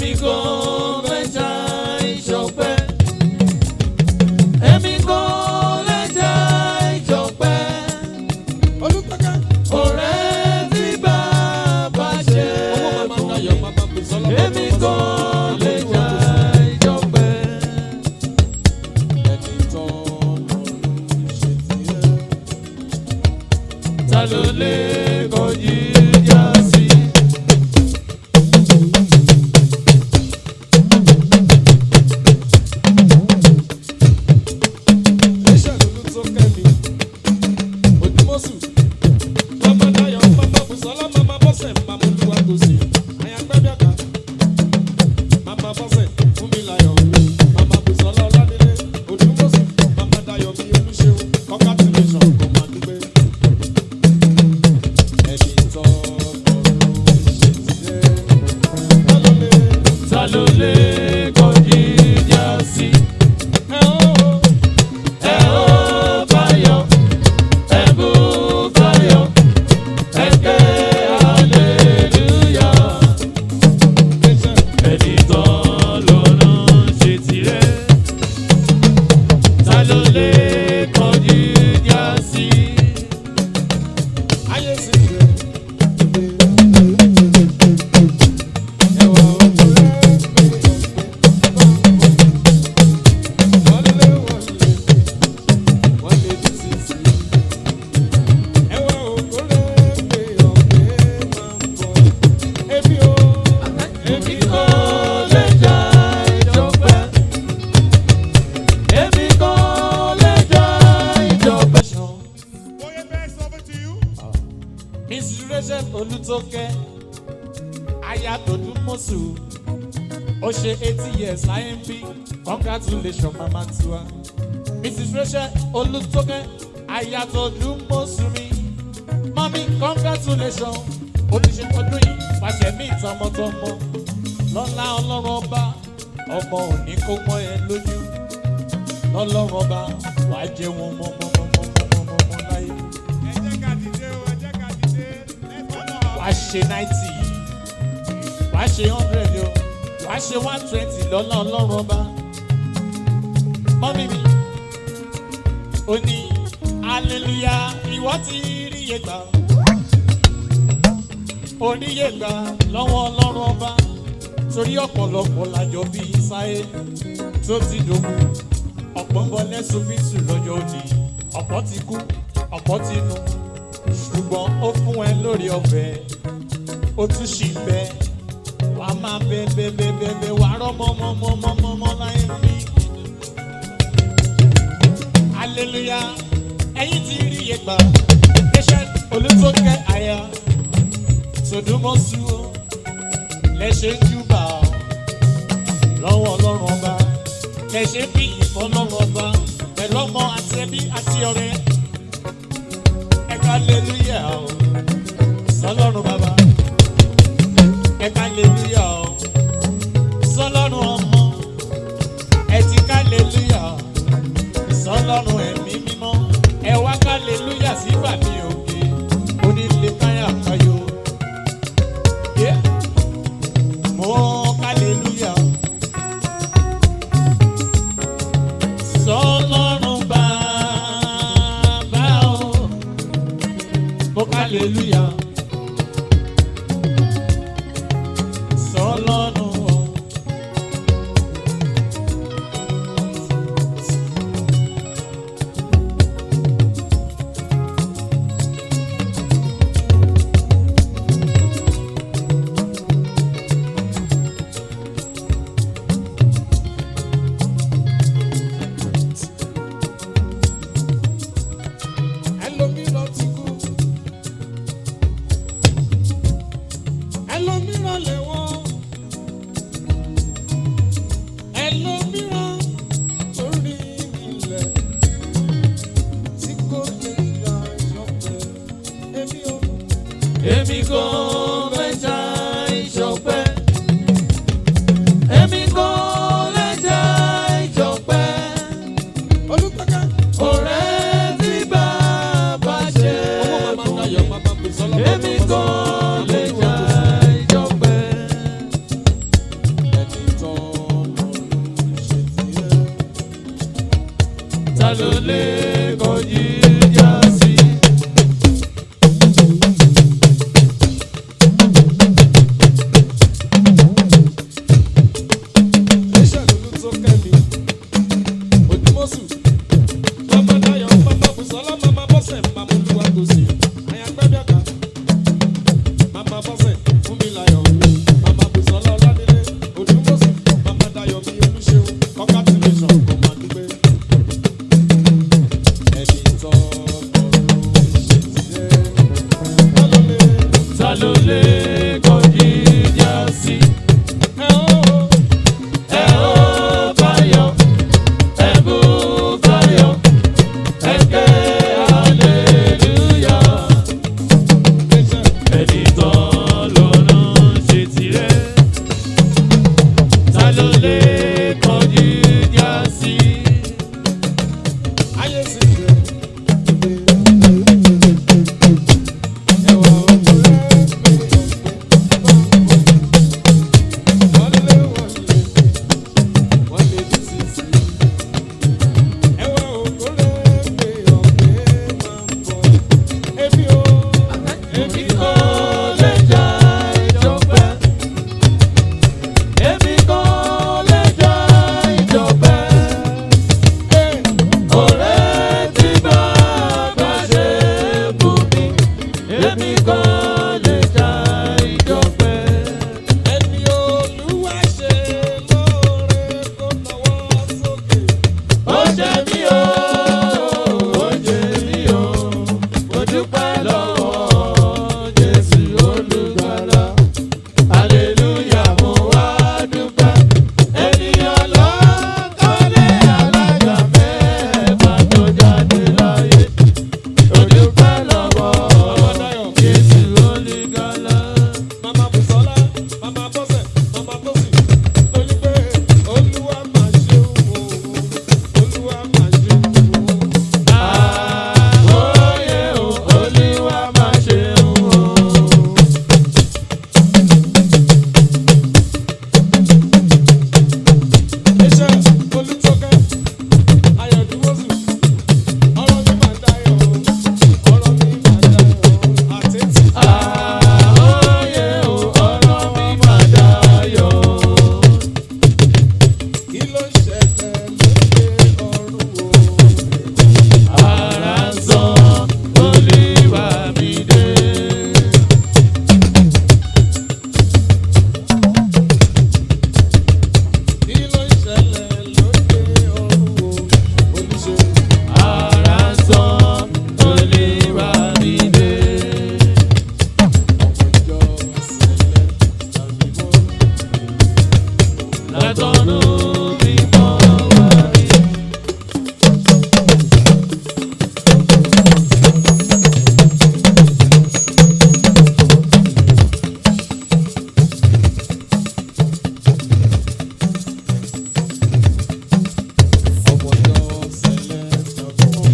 Èmi kò lè ṣàìṣọpẹ́. Èmi kò lè ṣàìṣọpẹ́. Olùtọ́kẹ́. Ọ̀rẹ́ tí bàbá ṣe Owó màmá fún Dayọ̀ mi. màmá Bùsọ́lá. Èmi kò lè ṣàìṣọpẹ́. Ẹni tán lọ́rùn ṣe tiẹ̀. Ta ló lè kọjú ìjà sí? Iṣẹ́ lulú tó kẹ́mi. Òdìmọ́sù. Màmá Dayọ̀ màmá Bùsọ́lá màmá Bọ́sẹ̀ màmá Olúwatósìn. Àyàgbẹ́bíàká. Màmá Bọ́sẹ̀ Fúnmiláyọ̀. Màmá Bùsọ́lá Ọládélé. Òdìmọ́sù. Màmá Dayọ̀ mi Olúṣeun. Congratulations kò máa dúpẹ́. Ẹni tán lọ́rùn ṣe tiẹ̀. Ta ló lè? Ta ló lè kọjú ìjà sí? Ẹ ó. Ẹ ó fayọ̀, ẹ bú fayọ̀, ẹ ké hallelujah. Iṣẹ́ Ẹni tán lọ́rùn ṣe tirẹ̀. Ta ló lè kọjú ìjà sí? ayé sì rẹ̀. Ẹwà òkú rẹ̀ wọlé wọlé wọlé títí. Ẹwà òkú rẹ̀ pé ọ̀pẹ máa ń bọ̀. Ebi o, Èmi kò lè ṣàìṣọpẹ́. Èmi kò lè ṣàìṣọpẹ́. Boye best over to you. Mrs. Rachel Olútókẹ́, aya Tòdúmọ̀sù, ó ṣe 80 years láyé ń bí, congratulations mama tiwa. Mrs. Rachel Olútókẹ́, aya Tòdúmọ̀sù mi, mami congratulations, olùṣe ọdún yìí pàṣẹ mí tọmọtọmọ, lọ́lá ọlọ́run ọba, ọmọ òní kó mọ́ ẹ lójú, lọ́lọ́run ọba, wàá jẹun mọ́mọ́mọ́mọ́mọ́mọ́ láyé. Ẹ jẹ́ ká dìde o, ẹ jẹ́ ká dìde. Let's honor our Wàá ṣe 90, wàá ṣe 100 o, wàá ṣe 120 lọ́lá ọlọ́run ọba. Mọ́mí mi ó ní hallelujah, ìwọ ti ríye gbà, oníyè gbà lọ́wọ́ ọlọ́run ọba, torí ọ̀pọ̀lọpọ̀ lájọ bíi sáyé tó ti dògún, ọ̀pọ̀ ń bọ lẹ́sùn bítù lọ́jọ́ òní, ọ̀pọ̀ ti kú, ọ̀pọ̀ ti nù, ṣùgbọ́n ó fún ẹ lórí ọ̀fẹ́, ó tún ṣì ń bẹ, wàá máa bẹ bẹ bẹ bẹ bẹ, wàá rọ́ mọ́ mọ́ mọ́ mọ́ mọ́ mọ́ láyé bí. Hallelujah, ẹ̀yin ti rí iye gbà, Rachel Olútókẹ́ aya Tòdúmọ̀sù o, lẹ́ṣẹ̀ ń júbà ọ́ lọ́wọ́ ọlọ́run ọba, lẹ́ṣẹ̀ ń bí ìfọ́lọ́run ọba pẹ̀lú ọmọ àti ẹbí àti ọ̀rẹ́. Ẹ̀ka hallelujah o sọlọ́run bàbá, ẹ̀ka hallelujah o sọlọ́run ọmọ, ẹ̀tí ká hallelujah o sọlọ́run ẹ̀mí mímọ́, ẹ wá ká hallelujah sí bàmí òkè onílé káyà káyò. Yeah. Mo ká hallelujah o sọlọ́run bàbá o, mo ká hallelujah. Ta ló lè kọjú ìjà sí? Iṣẹ́ lulú tó kẹ́mi, Òdùmọ̀sù, Mama Dayọ̀, Mama Bùsọ́lá, Mama Bọ́sẹ̀, Mama Olúwatósìn, Ayagbábíàká, Mama Bọ́sẹ̀, Fúnmiláyọ̀, Mama Bùsọ́lá Ọládélé, Òdùmọ̀sù, Mama Dayọ̀ mi Olúṣeun, congratulations kò máa dúpẹ́. Ẹni tọ́ ọ̀rọ̀ ṣe tiẹ̀, ta ló lè? Ta ló lè kọjú ìjà sí? Ẹ ó. Ẹ ó fáyọ̀, ẹ bú fáyọ̀, ẹ ké hallelujah. Iṣẹ́ Ẹni tán lọ́nà ṣe tirẹ̀. Ta ló lè kọjú ìjà sí? ayé sì rẹ̀. Ẹ̀wà òkúrẹ́ mi wọlé wọlé wọlé ní sísè. Ẹ̀wà òkúrẹ́ mi ọ̀gbẹ́ máa ń bọ̀. Èmi ò Èmi kò lè jẹ́ ìjọpẹ́. Èmi kò lè jẹ́ ìjọpẹ́. Ọ̀rẹ́ tí bàbá ṣe fún mi. Èmi kò lè jẹ́ ìjọpẹ́. ẹni Olúwa ṣe lóore kó nawọ́ sókè. Ó ṣe mí o, ó ṣe mí o, mo dúpẹ́ lọ́wọ́ Jésù olùgbàlà. Hallelujah, mo wá dúpẹ́. Ènìyàn ló kọ́lé alájà mẹ́fà tó jáde láyé. Mo dúpẹ́ lọ́wọ́ Mama Dayọ̀. Jésù olùgbàlà. Mama Busola, Mama Bọ́sẹ̀, Mama Tósìn, lórí pé Olúwa máa ṣeun o, Olúwa máa ṣeun o. Àwòye o, Olúwa máa ṣeun o. Iṣẹ́ Olútókẹ́, Ayọ̀dúnwósù, ọ̀rọ̀ mi máa dayọ̀ o, ọ̀rọ̀ mi máa dayọ̀ o, àtẹ̀tì. Àwòye o, ọ̀rọ̀ mi máa dayọ̀. Kí ló ń ṣẹlẹ̀ lóde ọ̀run o? Ara ń sọ Olúwa mi dé. Kí ló ń ṣẹlẹ̀ lóde ọ̀run o? Olúṣeun. Ara ń sọ Olúwa mi dé. Ọmọ ìjọ ṣẹlẹ̀ tàbí mọ́. Látọ̀nù mímọ́ wá rí. Ọmọ ìjọ ṣẹlẹ̀ tàbí mọ́.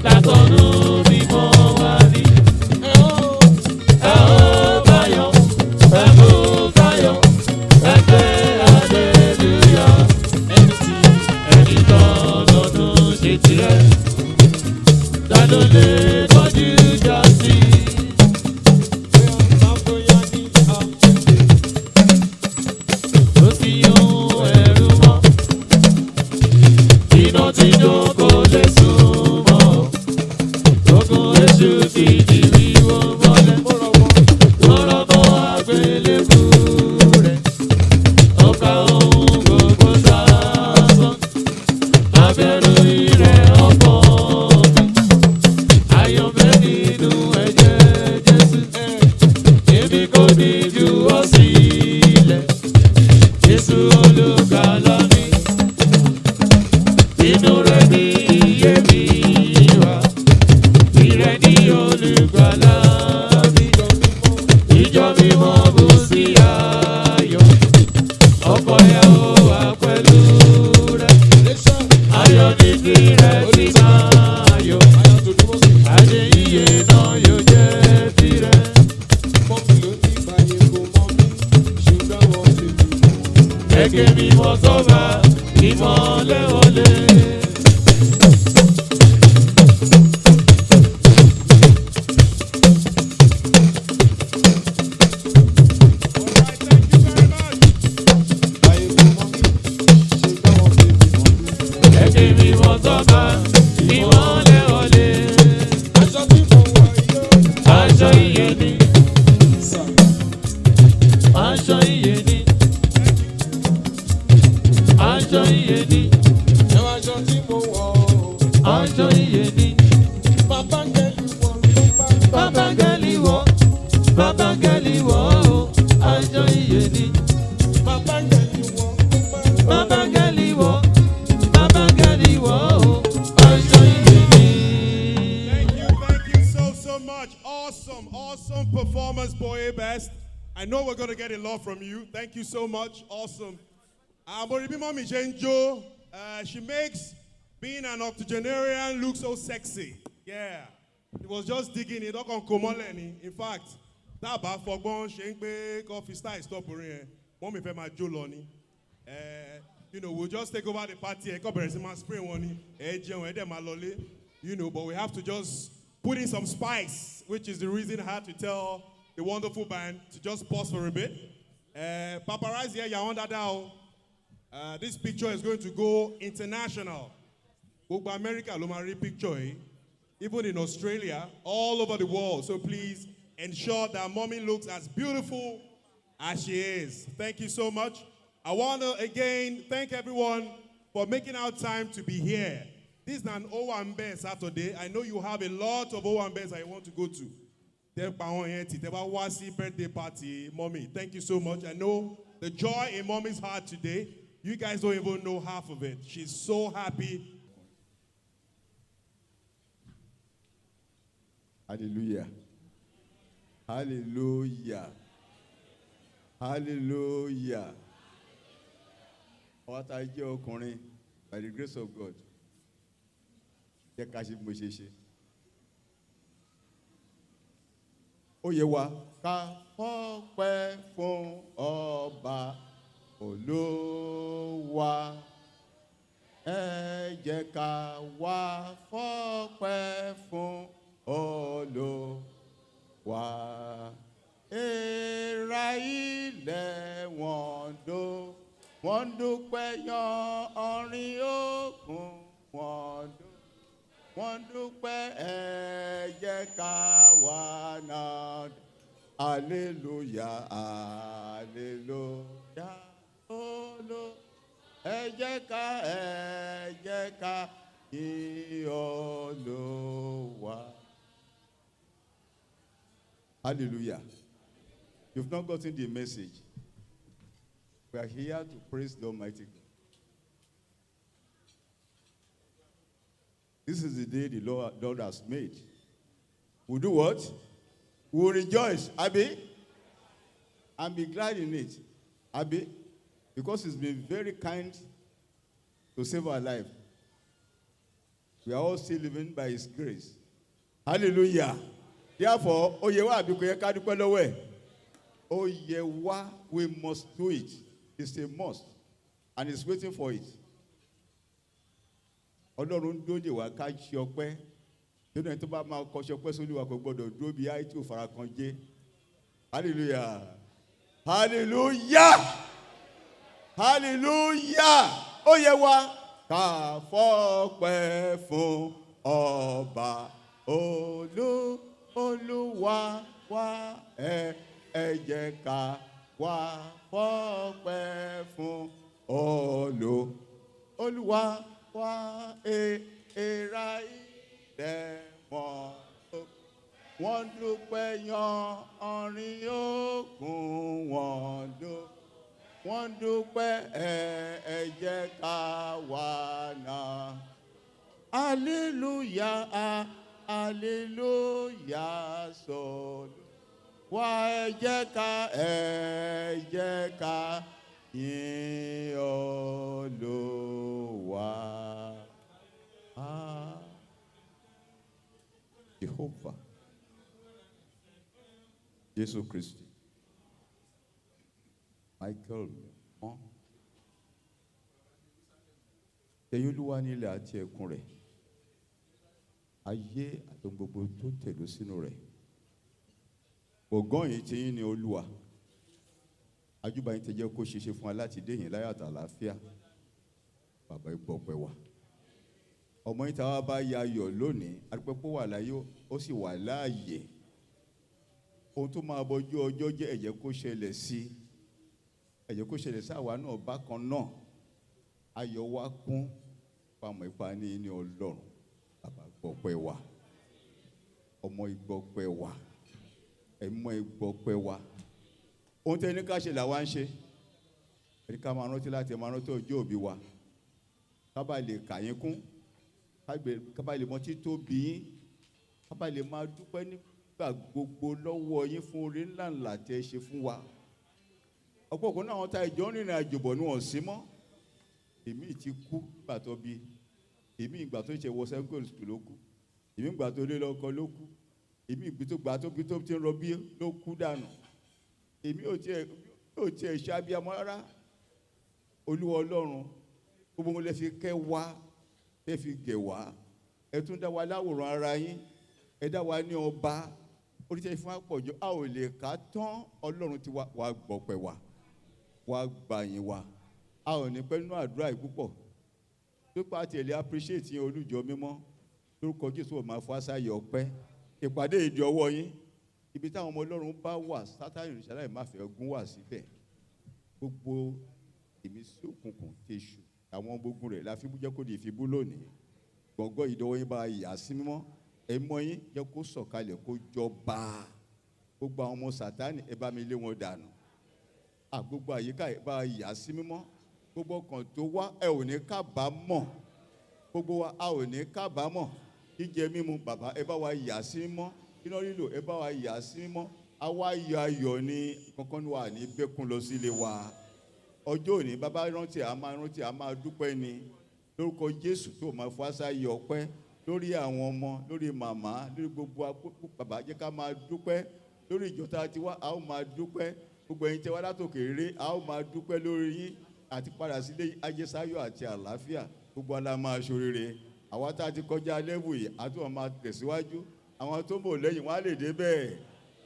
Látọ̀nù mímọ́ wá rí. Ẹ ó. Ẹ ó báyọ̀, ẹ mú báyọ̀, ẹ gbé hallelujah. Ẹni tí Ẹni tán lọ́dún ṣe tirẹ̀. Ta ló lè kọjú ìjà sí? bóyá ní àpèjì. Kò sí ohun ẹ̀rù mọ́. Iná tí jó kò lè sùn mọ́. Ogun èṣù ti di wíwó mọ́lẹ̀. Mo rọ̀ wọ́n. Ó rọ́bọ̀ àgbélébù rẹ̀. Ó ka ohun gbogbo sásán. Abẹ́rù ìrẹ̀ ọkọ̀ mi. Ayọ̀ bẹ nínú ẹ̀jẹ̀ Jésù. Èmi kò ní ju ọ́ sílẹ̀. Jésù olùgbàlà mi. Inú rẹ̀ ní iye mi wà. Ìrẹ̀ ní olùgbàlà mi. Ìjọ mímọ́ bù sí ayọ̀. Ọkọ ìyàwó wà pẹ̀lú rẹ̀. Ayọ̀ ní tirẹ̀ tí máa yọ. Adé iye náà yóò jẹ́ tirẹ̀. Gẹ́gẹ́ mímọ́ sọ́ba, ìmọ́lẹ̀ wọlé. Bàbá gẹ́lì wọ̀, bàbá gẹ́lì wọ̀ o, ọjọ́ ìbí mi. Thank you so, so much. Awesome, awesome performance, Boy Best. I know we're going to get a lot from you. Thank you so much. Awesome. Moribi Mommy Jenjo, she makes being an octogenarian look so sexy. Yeah. It was just digging it. Ọkàn kò mọ́lẹ̀ ni. In fact, tá a bá fọgbọ́n ṣe ń pé coffee style stop orin yẹn, mummy fẹ́ máa jó lọ ni. We'll just take over the party. Ẹ kọ́ bẹ̀rẹ̀ sí máa spray wọn ni. Ẹ jẹun, ẹ dẹ̀ máa lọlé. But we have to just put in some spice, which is the reason I had to tell the wonderful band to just pause for a bit. Paparazzi here, yà wọ́n dáadáa o. This picture is going to go international. Gbogbo America ló máa rí picture yìí. Even in Australia, all over the world. So please ensure that mommy looks as beautiful as she is. Thank you so much. I want to again thank everyone for making our time to be here. This is an Owambe Saturday. I know you have a lot of Owambes that you want to go to. Tẹ́ pa àwọn yẹn tì, tẹ́ bá wá sí birthday party, mommy. Thank you so much. I know the joy in mommy's heart today. You guys don't even know half of it. She's so happy. Hallelujah. Hallelujah. Hallelujah. Àwa tá a jẹ́ ọkùnrin, by the grace of God, jẹ́ ká ṣe bí mo ṣe ṣe. Ó yẹ wa ká fọ́pẹ́ fún ọba Olúwa. Ẹ jẹ́ ká wá fọ́pẹ́ fún Olúwa. Èèrà ilẹ̀ wọn dó, wọ́n dúpẹ́ yan ọrin òkun wọn dó. Wọ́n dúpẹ́, ẹ jẹ́ ká wá náà. Hallelujah, hallelujah, olo. Ẹ jẹ́ ká, ẹ jẹ́ ká yìn Olúwa. Hallelujah. You've not gotten the message. We are here to praise the Almighty God. This is the day the Lord has made. We do what? We will rejoice, Abi, and be glad in it, Abi, because he's been very kind to save our life. We are all still living by his grace. Hallelujah. Therefore, ó yẹ wá àbí kò yẹ ká dúpẹ́ lọ́wọ́ ẹ̀. Ó yẹ wá, we must do it. It's a must. And he's waiting for it. Ọlọ́run ń dúró dè wá ká ṣe ọpẹ́. Nínú ẹni tó bá máa kọṣe ọpẹ́ sólúwa kò gbọdọ̀ dúró bí àìtí ò fara kan jẹ́. Hallelujah. Hallelujah. Hallelujah. Ó yẹ wá ká fọ́pẹ́ fún ọba Olúwa wá, ẹ jẹ́ ká wá fọ́pẹ́ fún Olúwa wá, èèrà ilẹ̀ wọn. Wọ́n dúpẹ́ yan ọrin òkun wọn dó. Wọ́n dúpẹ́, ẹ jẹ́ ká wá náà. Hallelujah, hallelujah, sọ̀lù. Wá, ẹ jẹ́ ká, ẹ jẹ́ ká yìn Olúwa. Ah, Jehovah, Jésù Kristi, Michael mọ́. Tẹ̀yìn Olúwa ní ilẹ̀ àti ẹ̀kún rẹ̀, ayé àti ohun gbogbo tó tẹ̀dó sínú rẹ̀. Gbọ̀ngàn yìí ti yín ní Olúwa. Ajúbà yín tẹ jẹ́ kó ṣeéṣe fún wa láti dé yín láyọ̀ àtàlàáfíà. Bàbá, ìgbọ̀pẹ̀ wà. Ọmọ yín táwa bá ya ayọ̀ lónìí, adúpẹ́ pé ó wà láyé, ó sì wà láàyè. Ohun tó máa bọjú ọjọ́ jẹ́, ẹ̀jẹ̀ kó ṣẹlẹ̀ sí i. Ẹ̀jẹ̀ kó ṣẹlẹ̀ sí àwa náà bákan náà. Ayọ̀ wa kún pamọ́ ipa ní Ọlọ́run. Bàbá, gbọ̀pẹ̀ wà. Ọmọ, ìgbọ̀pẹ̀ wà. Ẹ̀mọ́, ìgbọ̀pẹ̀ wà. Ohun tẹ́ ní ká ṣe làwa ń ṣe. Ẹni ká máa rántí láti máa rántí ọjọ́ òbí wa, ká bá lè kà yín kún, ká bá lè mọ títóbi yín, ká bá lè máa dúpẹ́ nígbà gbogbo lọ́wọ́ yín fún oore ńláńlá tẹ́ ẹ ṣe fún wa. Ọ̀pọ̀ ọ̀kan náà àwọn tá ìjọ ń rìnrìn àjò bọ̀ ni wọ́n sí mọ́. Èmi ti kú nígbà tó bí èmi, ìgbà tó ṣe wọ secondary school ló kú. Èmi ìgbà tó lé lọ́kọ ló kú. Èmi ìgbà tó gbà tó bí tó ti ń rọbí ló kú dànù. Èmi ò tiẹ̀ ṣe abiyamọ rárá. Olúwa Ọlọ́run, gbogbo wọn lè fi kẹ́ wa, lè fi gẹ̀ wá. Ẹ tún dá wa láwòrán ara yín, ẹ dá wa ní ọba oríṣiríṣi fún àpọ̀jù, a ò lè kà tán. Ọlọ́run ti wá wá gbọ̀pẹ̀ wá, wá gbà yín wá. A ò ní pẹ́ nínú àdúrà yìí púpọ̀ pípa àti ẹ̀lẹ́ appreciate yín. Olùjọ mímọ́, lórúkọ Jésù, ò máa fọ́ àṣàyọ̀ ọpẹ́. Ìpàdé ìdí ọwọ́ yín, ibi táwọn ọmọ Ọlọ́run bá wà, Sátánì ìṣàlàyé má fẹ́ gún wà síbẹ̀. Gbogbo ìmísí òkùnkùn tèṣù, àwọn ọmọ ogun rẹ̀ la fi jẹ́ kó di ìfibú lónìí. Gbọ̀ngàn ìdánwò yín bá yà sí mímọ́. Ẹ̀mọ́ yín jẹ́ kó sọ̀kalẹ̀, kó jọba. Gbogbo àwọn ọmọ Sátánì, ẹ bá mi lé wọn dànù. À gbogbo àyíká, ẹ bá yà sí mímọ́. Gbogbo ọkàn tó wá, ẹ ò ní kábàámọ̀. Gbogbo wa, a ò ní kábàámọ̀. Jíjẹ mímu, bàbá, ẹ bá wa yà sí mímọ́. Iná lílò, ẹ bá wa yà sí mímọ́. Àwa ayọ̀ ayọ̀ ni kankan wà ní bẹ́kún lọ sílé wa. Ọjọ́ òní, bàbá rántí, a máa rántí, a máa dúpẹ́ ni. Lórúkọ Jésù, tó máa fọ́ àṣà yọ ọpẹ́ lórí àwọn ọmọ, lórí màmá, lórí gbogbo akókò. Bàbá, jẹ́ ká máa dúpẹ́ lórí ìjọ tá a ti wá. A ó máa dúpẹ́. Gbogbo ẹ̀yin tẹ́ wá látòkè rere, a ó máa dúpẹ́ lórí yín àti padà sílé ajésáyọ̀ àti àlàáfíà. Gbogbo ala máa ṣoríire. Àwa tá a ti kọjá level yìí, a tún máa tẹ̀síwájú. Àwọn tó ń bọ̀ lẹ́yìn wọn á lè dé bẹ́ẹ̀.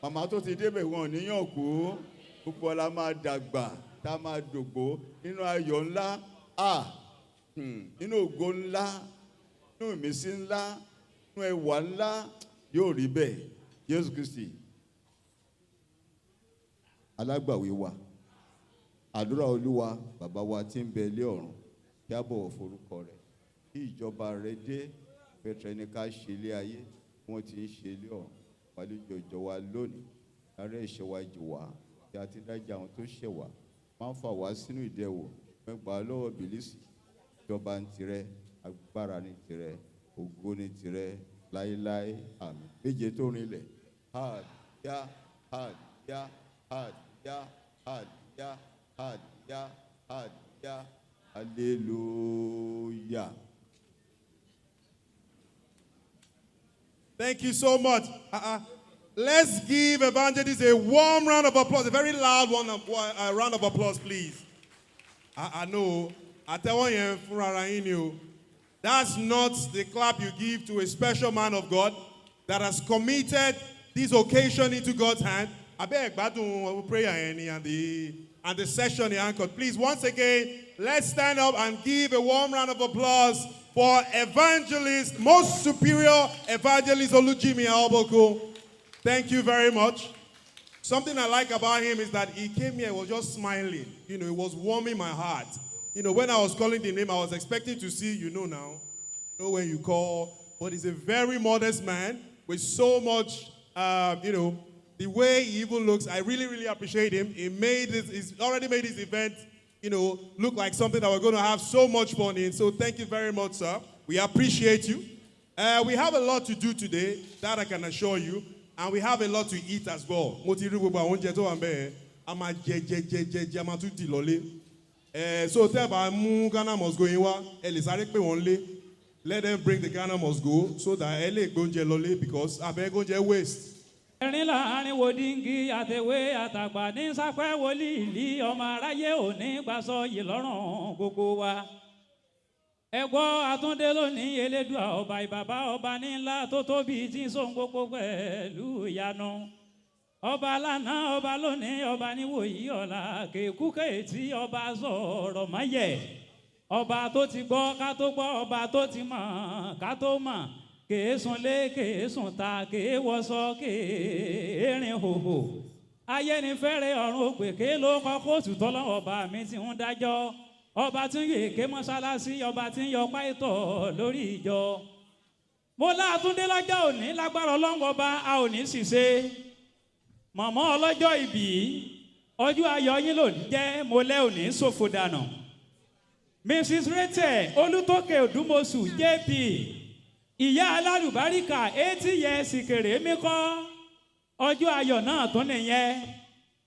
Màmá tó ti débẹ̀, wọn ò níyàn kú. Gbogbo ala máa dàgbà, tá a máa dògbò nínú ayọ̀ ńlá, nínú ògo ńlá, nínú ìmísí ńlá, nínú ẹwà ńlá. Yóò rí bẹ́ẹ̀. Jésù Kristi alágbàwí wa. Àdúrà. Olúwa Bàbá wa tí ń bẹ ilé ọ̀run, kí a bọ̀wọ̀ forúkọ rẹ̀, kí ìjọba rẹ̀ dé. Pẹ̀tẹ́ ní ká ṣe ilé ayé bí wọ́n ti ń ṣe ilé ọ̀run. Wálé jọjọ wa lónìí. Dárí ẹ̀ṣẹ̀ wa jì wá bí a ti dájà àwọn tó ṣẹ̀ wá. Má fà wá sínú ìdẹwò, mẹ́gbàá lọ́wọ́ bìlísì. Ìjọba ń tirẹ̀, agbára ní tirẹ̀, ògo ní tirẹ̀ láéláé. Àmín. Méje tó rinlẹ̀. Hallelujah, hallelujah, hallelujah, hallelujah, hallelujah, hallelujah, hallelujah. Thank you so much. Let's give Evangelist a warm round of applause, a very loud one, round of applause, please. I know. Àtẹ́wọ́ yẹn fúnra ara yín ni o. That's not the clap you give to a special man of God that has committed this occasion into God's hand. Abẹ́ ìgbádùn prayer yẹn ni and the session he anchored. Please, once again, let's stand up and give a warm round of applause for Evangelist, Most Superior Evangelist Olujimi Aoboko. Thank you very much. Something I like about him is that he came here, he was just smiling. It was warming my heart. When I was calling the name, I was expecting to see, now, when you call. But he's a very modest man with so much, the way he even looks. I really, really appreciate him. He's already made his event look like something that we're going to have so much fun in. So thank you very much, sir. We appreciate you. We have a lot to do today, that I can assure you. And we have a lot to eat as well. Mo ti rí gbogbo àwọn oúnjẹ tó wà níbẹ̀ yẹn. A máa jẹ jẹ jẹ jẹ jẹ, a máa tún dì lọ́lé. So tẹ́ ẹ bá mú Ghana Must Go yín wá, ẹ lè sáré pé wọ́n lé. Let them bring the Ghana Must Go so that ẹ lè gbé oúnjẹ lọlé because abẹ́ oúnjẹ waste. Ẹ̀rín láàrin wo díngí, àtẹ̀wé àtàgbà ní sápẹ́ wòlíì lí ọmọ aráyé òní gbàsọ yìí lọ́rùn gbogbo wa. Ẹ gbọ́ àtúndé lónìí. Elédùà ọba ìbàbá, ọba ní ńlá tó tóbi tí ń sóhun gbogbo pẹ̀lú ìyanu, ọba lánàá, ọba lónìí, ọba níwòyí ọ̀la, kèkú kéètì, ọba sọ̀rọ̀ máyẹ̀, ọba tó ti gbọ́ ká tó gbọ́, ọba tó ti mọ̀ ká tó mọ̀, kèé sunlé, kèé sùn ta, kèé wọṣọ, kèé rìn hòhò. Ayénifẹ́re ọ̀run ògbè ké ló kọ́ kóòtù tọ́lọ́wọ́ ọba mi ti ń dájọ́, ọba tí ń yọ èké mọ́ṣáláṣí, ọba tí ń yọ páìtọ̀ lórí ìjọ. Mo látúndé lọ́jọ́ òní, lágbára Ọlọ́run Ọba, a ò ní ṣìṣe. Mọ̀mọ́ ọlọ́jọ́ ìbí. Ọjọ́ ayọ̀ yín ló ń jẹ́ mo lẹ́ òní ṣòfò dànù. Mrs. Rachel Olútókè Òdúmọ̀ṣù JP, ìyá alálùbáríkà 80 years kèrè mí kọ́. Ọjọ́ ayọ̀ náà tún nìyẹn.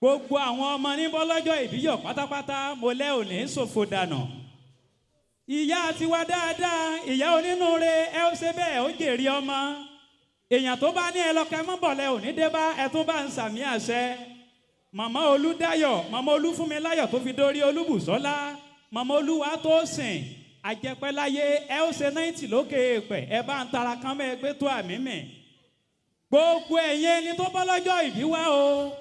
Gbogbo àwọn ọmọ níbọ̀ lọ́jọ́ ìbíyọ̀ pátápátá, mo lẹ́ òní ṣòfò dànù. Ìyá tiwa dáadáa, ìyá onínúure, ẹ ó ṣe bẹ́ẹ̀, ó jèrè ọmọ. Èèyàn tó bá ní ẹ lọ́kẹ́ mọ́bọ̀lẹ́ òní dé bá ẹ tún bá ń sàmì àṣẹ. Màmá Olúdáyọ̀, màmá Olúfúnmiláyọ̀ tó fi dórí Olúbùsọ́lá, màmá Olúwa tó sìn àjẹpẹ́láyé, ẹ ó ṣe 90 lókè èèpẹ̀. Ẹ bá ń tara kán mẹ́ ẹgbẹ́ tó àmì mì. Gbogbo ẹ̀yin ẹni tó bọ́ lọ́jọ́ ìbí wá o,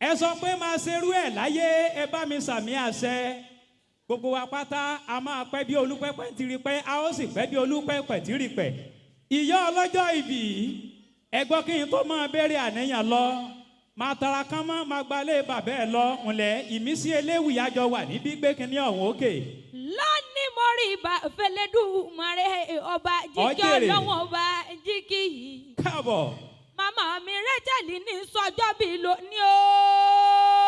ẹ sọ pé máa ṣerú ẹ̀ láyé, ẹ bá mi sàmì àṣẹ. Gbogbo wa pátá a máa pẹ́ bí olúpẹ́pẹ́ ti rí pẹ́, a ó sì pẹ́ bí olúpẹ́pẹ́ ti rí pẹ́. Ìyá ọlọ́jọ́ ìbí, ẹ gbọ́, kí n tó máa béèrè àníyàn lọ, máa tara kán mọ́, máa gbalé bàbá ẹ lọ. Ńlẹ̀ ìmísí eléwì àjọ wà níbí gbé kínní ọ̀hún òkè. Lónìí mo rí ibà fẹlẹ́dùmarè ọba jíkẹ́. Ọ̀jẹ̀rẹ̀. Ọlọ́wọ́n ọba jíkì yìí. Káàbọ̀. Màmá mi Rachel ní sọjọ́ bí lónìí o.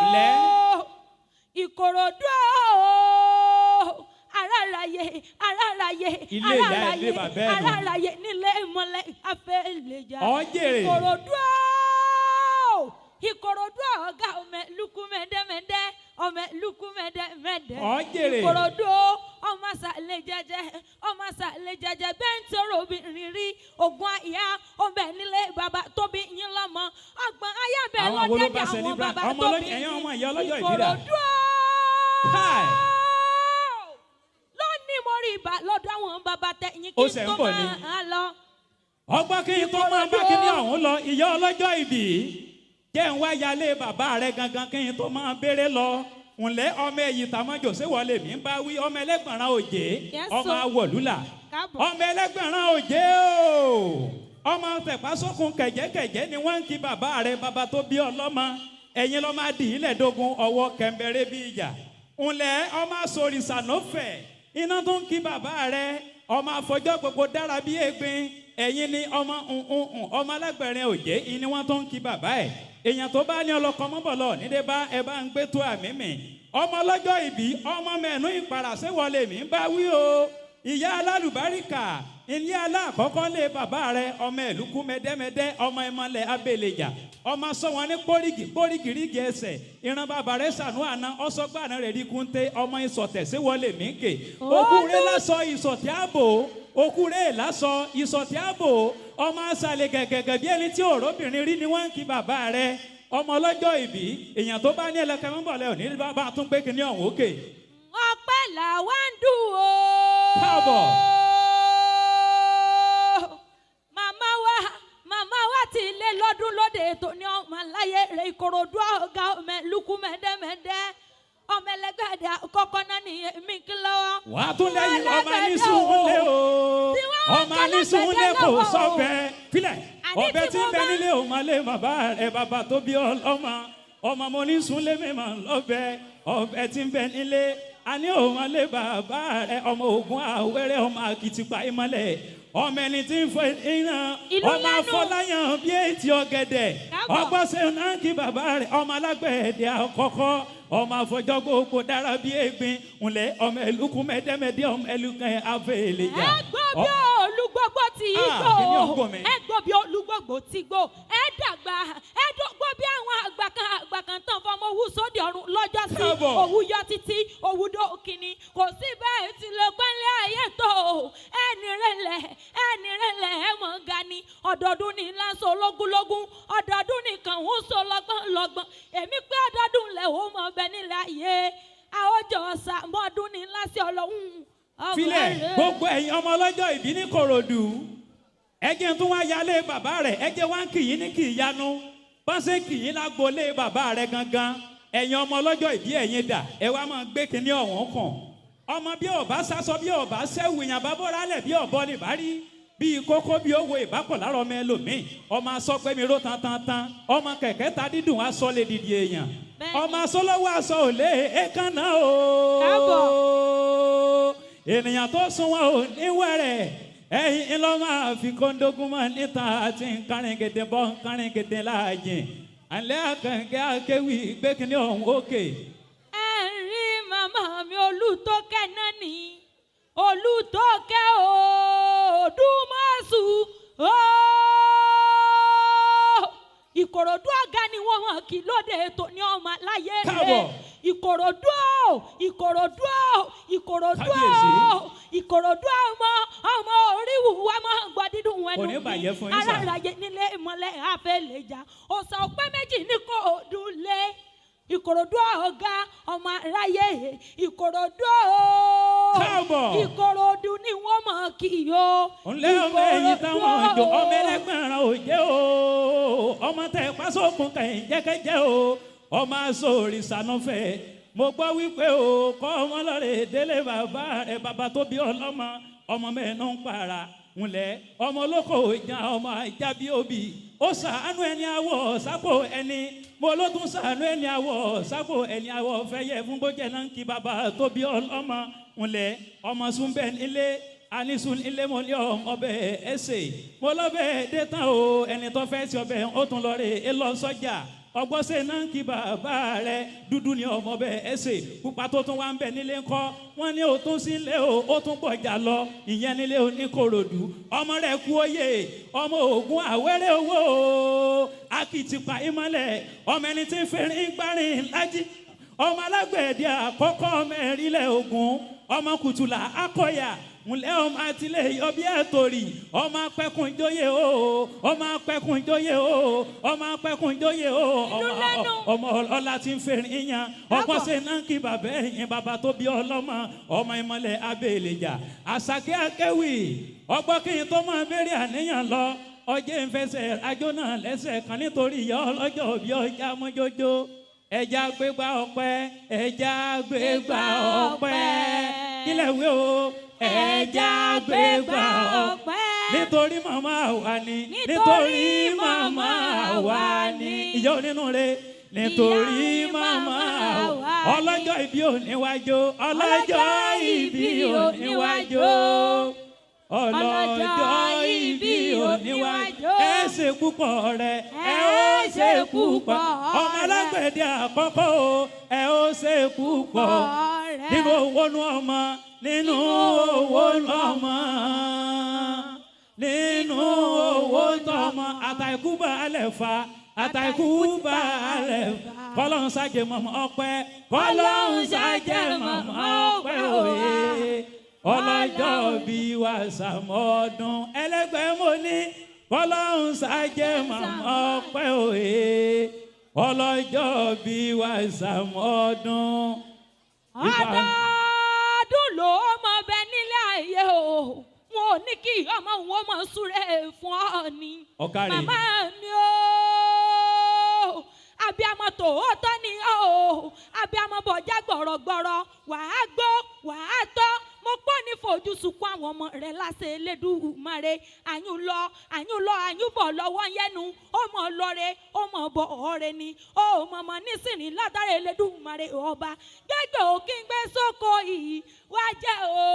Ǹlẹ́. Ìkòròdú o, aráàláyé aráàláyé. Ilé ìyá, ilé bàbá ẹ̀ nù. Aráàláyé nílé ìmọ̀lẹ̀ afẹ́lẹ́jà. Ọ̀jẹ̀rẹ̀. Ìkòròdú o, Ìkòròdú ọ̀gá ọmọ lukú mẹ́dẹ́mẹ́dẹ́, ọmọ lukú mẹ́dẹ́mẹ́dẹ́. Ọ̀jẹ̀rẹ̀. Ìkòròdú o, ọmọ sàlẹ̀ jẹjẹ, ọmọ sàlẹ̀ jẹjẹ bẹ́ẹ̀ ń tọrọ obìnrin rí ogun àyà ọbẹ̀ nílé bàbá tóbi yín lọ́mọ ọgbọ̀n ayá bẹ́ẹ̀ Àwọn wo ló bá lọ́dẹ̀dẹ̀ àwọn celebrate? bàbá Ọmọ tóbi ọlọ́jọ́- ẹ̀yin ọmọ ìyá ọlọ́jọ́ ìbí dà? Ìkòròdú o. Káì. Lónìí mo rí ibà lọ́dọ̀ àwọn bàbá tẹ yín Ó kí ṣẹ̀ n ń tó bọ̀ ni. máa lọ. Ọgbọ́n, kí n tó máa bá kíní ọ̀hún lọ, ìyá ọlọ́jọ́ ìbí, jẹ́ ń wá yálé bàbá rẹ gangan kí n tó máa béèrè lọ. Ǹlẹ́ ọmọ èyí tàmọ́jò séwọlé mi ń bá wí, ọmọ ẹlẹ́gbọ̀nrán òjé, Yes, ọmọ o. awọ̀lúlà. Káàbọ̀. Ọmọ ẹlẹ́gbọ̀nrán òjé o, ọmọ tẹ̀pásókun kẹ̀jẹ́kẹ̀jẹ́ ni wọ́n ń kí bàbá rẹ, bàbá tó bí ọlọ́mọ. Ẹ̀yin lọ́ máa dì í lẹ́ẹ̀dógún ọwọ́ kẹ̀mbẹ̀rẹ̀ bí ìjà. Ǹlẹ́ ọmọ aṣòrìṣànófẹ̀ iná tó ń kí bàbá rẹ, ọmọ àfọjọ́ gbogbo dára bí egbin. Ẹ̀yin ni ọmọ nǹkan ọmọ alágbẹ̀rin òjé ni wọ́n tó ń kí bàbá ẹ̀. Èèyàn tó bá ní ọlọ́kọ mọ́bọ̀lọ́ nídé bá ẹ bá ń gbé tó àmì mì. Ọmọ ọlọ́jọ́ ìbí, ọmọ mẹ́nu ìpàrà séwọlé mi ń bá wí o, ìyá alálùbáríkà, ilé aláàkọ́kọ́ lé bàbá rẹ, ọmọ ìlúkú mẹ́dẹ́mẹ́dẹ́, ọmọ ìmọ̀lẹ̀ abẹ́lẹ̀jà, ọmọ sọ wọn ní pórígì pórígìrígì ẹsẹ̀ ìran bàbá rẹ sànú àná ọsọgbàna rẹ rí kúńté ọmọ ìsọ̀tẹ̀ séwọlé mi ń kè òkú rẹ lásọ ìsọ̀tẹ̀ ààbò, òkú rẹ lásọ ìsọ̀tẹ̀ ààbò, ọmọ àṣàlẹ̀ gẹ̀gẹ̀gẹ̀ bí ẹni tí òróbìnrin rí ni wọ́n ń kí bàbá rẹ. Ọmọ ọlọ́jọ́ ìbí, èèyàn tó bá ní ẹlẹ́kẹ́ mọ́bọ̀lẹ́ òní bá tún gbé kinní ọ̀hún òkè. Ọpẹ́ làwa ń dùn o. Káàbọ̀. Màmá wa ti lé lọ́dún lóde ètò ní ọmọ láyé rẹ̀. Ìkòròdú ọ̀gá ọmọ lukú mẹ́dẹ́mẹ́dẹ́, ọmọ ẹlẹgbẹ́dẹ kọ́kọ́ náà nìyẹn mi kí lọ́wọ́. Wà á tún lẹ́yìn ọmọ nísùnlé o, ọmọ nísùnlé kò sọ́bẹ̀ filẹ̀. Àní ọbẹ̀ tí tí ń mo bẹ bá- nílé ọmọ lé bàbá rẹ, bàbá tó bí ọlọ́mọ. Ọmọ mo nísùnlé mi mà lọ́bẹ̀, ọbẹ̀ tí ń bẹ nílé àní ọmọ lé bàbá rẹ, ọmọ ogun àwẹ̀rẹ̀, ọmọ àkìtìpá ìmọ̀lẹ̀, ọmọ ẹni tí ń fọ iná, Ìlú ọmọ lẹ́nu. afọláyàn bí etí ọ̀gẹ̀dẹ̀. Káàbọ̀. Ọgbọ́n ṣe náà kí bàbá rẹ̀, ọmọ alágbẹ̀dẹ àkọ́kọ́, ọmọ àfọjọ́ gbogbo dára bí egbin. Ńlẹ̀ ọmọ ẹlùkún mẹ́dẹ́mẹ́dẹ́, ọmọ ẹlùkún afẹ́lẹ́jà. Ẹ gbọ́ bí olúgbogbo ti Ah, kí ni gbó. ọgbọ́n mi? Ẹ gbọ́ bí olúgbogbo ti gbó, ẹ dàgbà, ẹ dógbó bí àwọn àgbà kan, àgbà kan tán fọmọ owó sóde ọ̀run lọ́jọ́ sí. Káàbọ̀. Òwú yọ títí òwú dókínì, kò sí bẹ́ẹ̀ tí lè pẹ́lẹ́ ayé tó ẹni rẹ̀lẹ̀, ẹni rẹ̀lẹ̀ ẹ mọ̀ ga ni. Ọdọọdún ní lásán ológúnlógún, ọdọọdún nìkan ń sọ lọ́gbọ̀n lọ́gbọ̀n. Èmi pé ọdọọdún lẹ̀ ó mọ̀ bẹ́ẹ̀ nílẹ̀ ayé àwọjọ sàmọ́dún ní lásì ọlọ́run ọmọ Filẹ̀. rẹ̀. Gbogbo ẹ̀yin ọmọ ọlọ́jọ́ ìbí ní Kòròdú, ẹjẹ́ tún wá yálé bàbá rẹ̀, ẹjẹ́ wá ń kì í ní kì í yanu bá ṣe ń kì í lágboolé bàbá rẹ̀ gangan. Ẹ̀yin ọmọ ọlọ́jọ́ ìbí, ẹ̀yin dà? Ẹ wá máa gbé kinní ọ̀hún kàn. Ọmọ bí ọba sásọ, bí ọba sẹ́wù, èèyàn bá bọ́ra lẹ̀ bí ọ̀bọ ní bá rí bíi kókó bí owó ìbápọ̀ lára ọmọ ẹlòmíì, ọmọ asọ́gbẹ́mi ró tan tan tan, ọmọ kẹ̀kẹ́ ta dídùn aṣọ lè dìdì èèyàn. Bẹ́ẹ̀ni. Ọmọ asọ́lọ́wọ́ aṣọ ò lé èékánná o. Káàbọ̀. Ènìyàn tó sún wọn ò ní wẹ̀rẹ̀, ẹ̀yin ńlọ máa fi kóńdógún mọ́ níta àti nkárìngèdè bọ́ nkárìngèdè láàyè. Àlẹ́ àkànkẹ́ akéwì gbẹ́kìnní ọ̀hún òkè. Ẹ ń rí màmá mi Olùtókẹ́ náà ní Olùtókẹ́ Òdùmọ̀ṣù ooo. Ìkòròdú ọ̀gá ni wọ́n mọ̀ kí lóde ètò ní ọmọ láyé rẹ̀. Káàbọ̀. Ìkòròdú o, Ìkòròdú o, Ìkòròdú Kábíyèsí. o, Ìkòròdú ọmọ ọmọ oríwù wa máa ń gbọ́ dídùn ẹnu Kò ní bàjẹ́ fún yín sà. ara ráyè nílé ìmọ̀lẹ̀ àfẹ́lẹ́jà ọ̀sà ọ̀pẹ́ méjì ní kò dùn lé Ìkòròdú ọ̀gá ọmọ aráyé Ìkòròdú o. Káàbọ̀. Ìkòròdú ni wọ́n mọ̀ kí o. Ńlẹ́ ọmọ ẹ̀yìn táwọn òjò ọmọ ẹlẹ́gbẹ̀rún òjé o, ọmọ tẹ pásókun kẹ̀yìn jẹ́kẹ́jẹ́ o, ọmọ aṣọ òrìṣà nọ́fẹ̀. Mo gbọ́ wípé o kọ́ ọmọ lọ́rẹ̀ délé bàbá rẹ̀, bàbá tó bí ọlọ́mọ, ọmọ mẹ́ẹ̀nù ń para ńlẹ̀, ọmọ olóko ìjà, ọmọ ajá bí òbí ó ṣàánú ẹni àwọ̀ sápò ẹni. Mo ló tún ṣàánú ẹni àwọ̀ sápò ẹni àwọ̀ fẹ́yẹ fún bójẹ́ náà ń kí bàbá tó bí ọlọ́mọ ńlẹ̀. Ọmọ súnbẹ́ nílé anisun ilé, mo ní ọbẹ̀ ẹsẹ̀, mo lọ́bẹ̀ dé tán o. Ẹni tó fẹ́ sí ọbẹ̀ ó tún lọ rè é lọ sọ́jà. Ọgbọ́sẹ̀ náà kí bàbá rẹ̀ dúdú ní ọmọ bẹ́ẹ̀ ẹsẹ̀ pupa tó tún wá ń bẹ nílé ńkọ́? Wọ́n ní o tún sílé o, ó tún gbọ̀jà lọ. Ìyẹn nílé Oníkòròdú. Ọmọ rẹ̀ kú oyè ọmọ ògùn àwẹ́rẹ́ owó o, akitipa ìmọ̀lẹ̀, ọmọ ẹni tí ń fẹ́rin gbárin lájí, ọmọ alágbẹ̀dẹ àkọ́kọ́ mẹ́rìnlẹ̀ ogun, ọmọ kùtùlà akọ̀yà ńlẹ́, ọmọ àtìlẹ́ yọbí àtòrì, ọmọ apẹ́kùnjóyè o, ọmọ apẹ́kùnjóyè o, ọmọ apẹ́kùnjóyè o. Ìlú lẹ́nu. Ọmọ ọlá tí ń fẹ́rin yan ọgbọ́n ṣe náà kí bàbá ẹ̀yìn bàbá tó bí ọlọ́mọ, ọmọ ìmọ̀lẹ̀ abẹ́lẹ̀jà àṣàkẹ́ akéwì. Ọgbọ́n kí n tó máa béèrè àníyàn lọ, ọjẹ́ ìfẹsẹ̀ ajó náà lẹ́sẹ̀ kan nítorí ìyá ọlọ́jọ́ bí ọjà mọ́jójó. Ẹja gbégbá ọpẹ́, ẹja gbégbá ọpẹ́. Kílẹ̀ wí o, ẹja gbégbá ọpẹ́ nítorí màmá wa ni, nítorí màmá wa ni, ìyá onínúure, nítorí màmá wa. Ọlọ́jọ́ ìbí òníwájú, ọlọ́jọ́ ìbí òníwájú, ọlọ́jọ́ ìbí òníwájú. Ẹ ṣe púpọ̀ rẹ̀, ẹ ó ṣe púpọ̀. Ọmọ alágbẹ̀dẹ àkọ́kọ́ o, ẹ ó ṣe púpọ̀ nínú owó nú ọmọ, nínú owó nú ọmọ, nínú owó tọmọ. Àtàìkú balẹ̀ fa, àtàìkú balẹ̀ kọ́lọ́n ṣàjẹ́ mọ̀mọ́ ọpẹ́, kọ́lọ́n ṣàjẹ́ mọ̀mọ́ ọpẹ́ òye. Ọlọ́jọ́ bí wà sàmọ́dún ẹlẹ́gbẹ́, mo ní kọ́lọ́n ṣàjẹ́ mọ̀mọ́ ọpẹ́ òye. Ọlọ́jọ́ bí wà sàmọ́dún. Ọdọọdún ló mọ bẹ nílé ayé o, wọn ò ní kí ọmọ wọn mọ súré fún ọ ni. Ọ̀kàrẹ̀. Màmá mi o, abiyamọ tòótọ́ ni o, abiyamọ bọ̀já gbọ̀rọ̀gbọ̀rọ̀, wàá gbó wàá tọ́. Mo pọ́ ní fojú sunkún àwọn ọmọ rẹ̀ láṣẹ Elédùmarè. Àyùn lọ, àyùn lọ, àyùn bọ̀ lọ́wọ́ yẹnu, ó mọ̀ lọ́re, ó mọ̀ bọ̀ ọ̀rẹ́ ni ó mọ̀mọ́ nísìnyí látara Elédùmarè ọba gbẹ́gbẹ́ òkè ń gbé sóko yìí wá jẹ́ o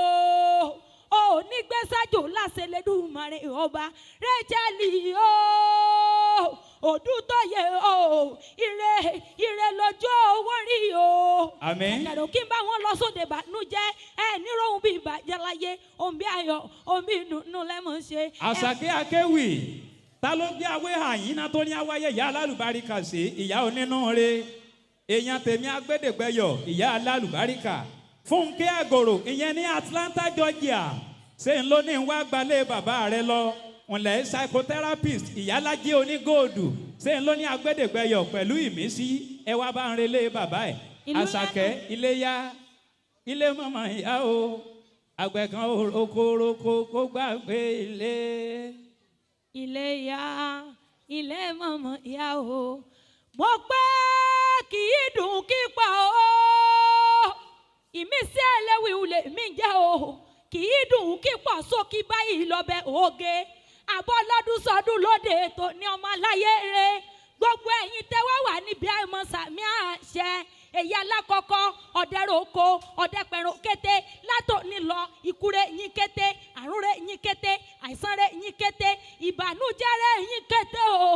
ò ní gbé sájò láṣẹ Elédùmarè ọba. Rachel o, Òdútóyè o, ire ire lójú owó rí o. Àmín. Ẹ̀rọ kí n bá wọn lọ sóde ìbànújẹ́ ẹ níròhun bí ìbàjẹ́ láyé, ohun bí ayọ̀, ohun bí ìdùnnú lẹ́mọ̀ ṣe. Àṣàkẹ́ akéwì, ta ló gbé awé àyínná tó ní awáyé? Ìyá alálùbáríkà sí ìyá onínúure, èèyàn tèmi agbẹ́dẹ̀gbẹ́yọ̀, ìyá alálùbáríkà Fúnkẹ́ Àgòrò, ìyẹn ní Atlanta, Georgia. Ṣé ń ló ní wá gbalẹ̀ bàbá rẹ lọ? Ǹlẹ́ psychotherapist ìyálájẹ́ onígóòdù, ṣé ń ló ní agbẹ́dẹ̀gbẹ́yọ̀ pẹ̀lú ìmísí? Ẹ wá bá ń relé bàbá ẹ̀. Ìlú Àṣàkẹ́, iléyá ilé mọ̀mọ́ ìyá o, àgbẹ̀ kan rokoroko kó gbàgbé ilé. Ilé ya, ilé mọ̀mọ́ ìyá o, mo pẹ́ kì í dùn kí pa o. Ìmísí ẹlẹ́wì ulè mi jẹ́ o, kì í dùn kí pọ̀ sókí báyìí lọ́bẹ̀ oge àbọ̀ lọ́dún sọdún lóde ètò ní ọmọ aláyé re. Gbogbo ẹ̀yin tẹ́ wá wà níbi àìmọ̀ sàmì àṣẹ. Èyí alákọ̀ọ́kọ́ ọ̀dẹ́rọ̀kọ ọ̀dẹ́pẹ̀rún kété látòní lọ, ikú rẹ̀ yín kété, àrùn rẹ̀ yín kété, àìsàn rẹ̀ yín kété, ìbànújẹ́ rẹ̀ yín kété o,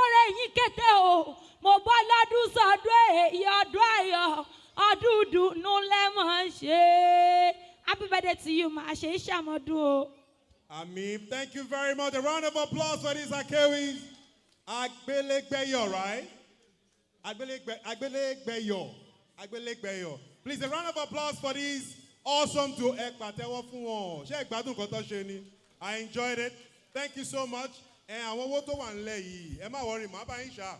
ọ̀rẹ́ yín kété o. Mo bọ́ lọ́dún sọdún èyí, ọdún ayọ̀, ọdún dùnú lẹ́mọ̀ ń ṣe. Happy birthday to you, màá ṣe é ṣàmọ́dún o. Ameen. Thank you very much. A round of applause for these Akewis. Agbelegbeyo, right? Agbelegbe, Agbelegbeyo. Agbelegbeyo. Please, a round of applause for these awesome two. Ẹ pàtẹ́wọ́ fún wọn. Ṣé ìgbádùn kan tó ṣe ni? I enjoyed it. Thank you so much. Ẹ àwọn owó tó wà nílẹ̀ yìí, ẹ má worry, màá bá yín ṣá.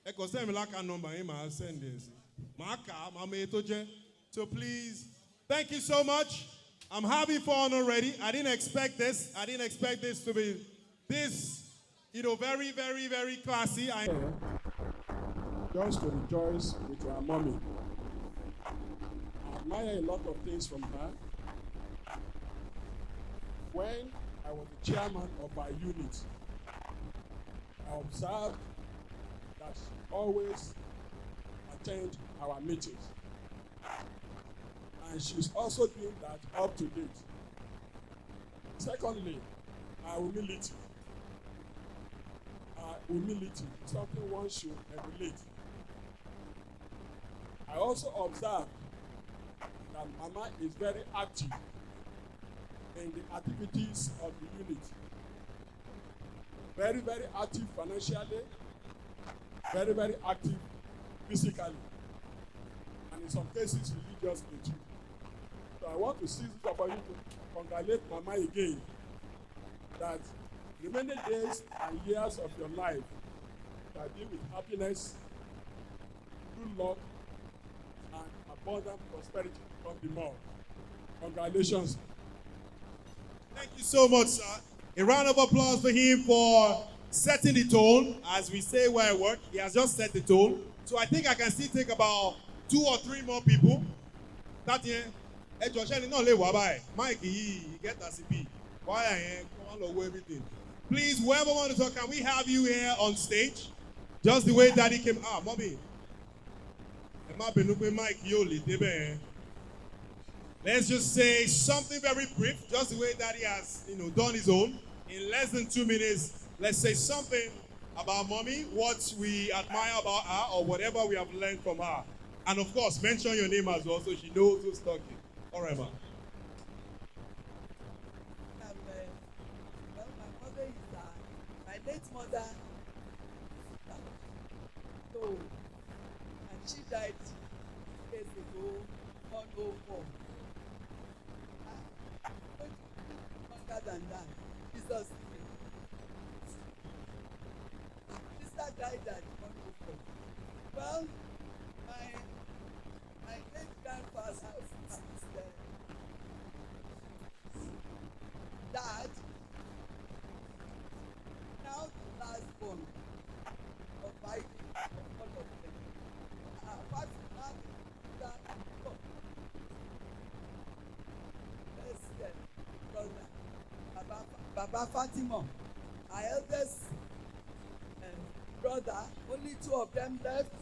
Ẹ kàn send mi l'account number yín, màá send ẹ̀ sí. Màá kà á, màá mọ iye tó jẹ́. So please, thank you so much. I'm having fun already. I didn't expect this. I didn't expect this to be this very, very, very classy. Just to rejoice with our mommy. I admire a lot of things from her. When I was the chairman of our unit, I observed that she always attend our meetings. And she's also doing that up to date. Secondly, her humility. Her humility is something one should emulate. I also observed that Mama is very active in the activities of the unit. Very, very active financially, very, very active physically, and in some cases religiously too. So I want to seize this opportunity to congratulate Mama again that remaining days and years of your life shall be with happiness, good luck, and abundant prosperity from the more. Congratulations. Thank you so much, sir. A round of applause for him for setting the tone. As we say where I work, he has just set the tone. So I think I can still take about two or three more people. That yẹn, ẹ jọ̀ọ́, ṣẹ́ni náà lè wá báyìí. Mic yìí, get as e be. Wáyà yẹn, kó wọ́n lọ wo everything. Please, whoever want to talk, can we have you here on stage? Just the way Daddy came. Ah, mommy. Ẹ má bínú pé mic yóò lè débẹ̀ yẹn. Let's just say something very brief, just the way Daddy has done his own. In less than 2 minutes, let's say something about mommy, what we admire about her, or whatever we have learned from her. And of course, mention your name as well so she knows who's talking. All right, ma. Well, my mother is my late mother. So, and she died years ago, 104. Longer than that. Jesus name. Sister died at 104. Well, my great grandfather is dad, now the last born of five, all of them. Apart from that, that best brother, Baba, Baba Fatima, our eldest brother, only two of them left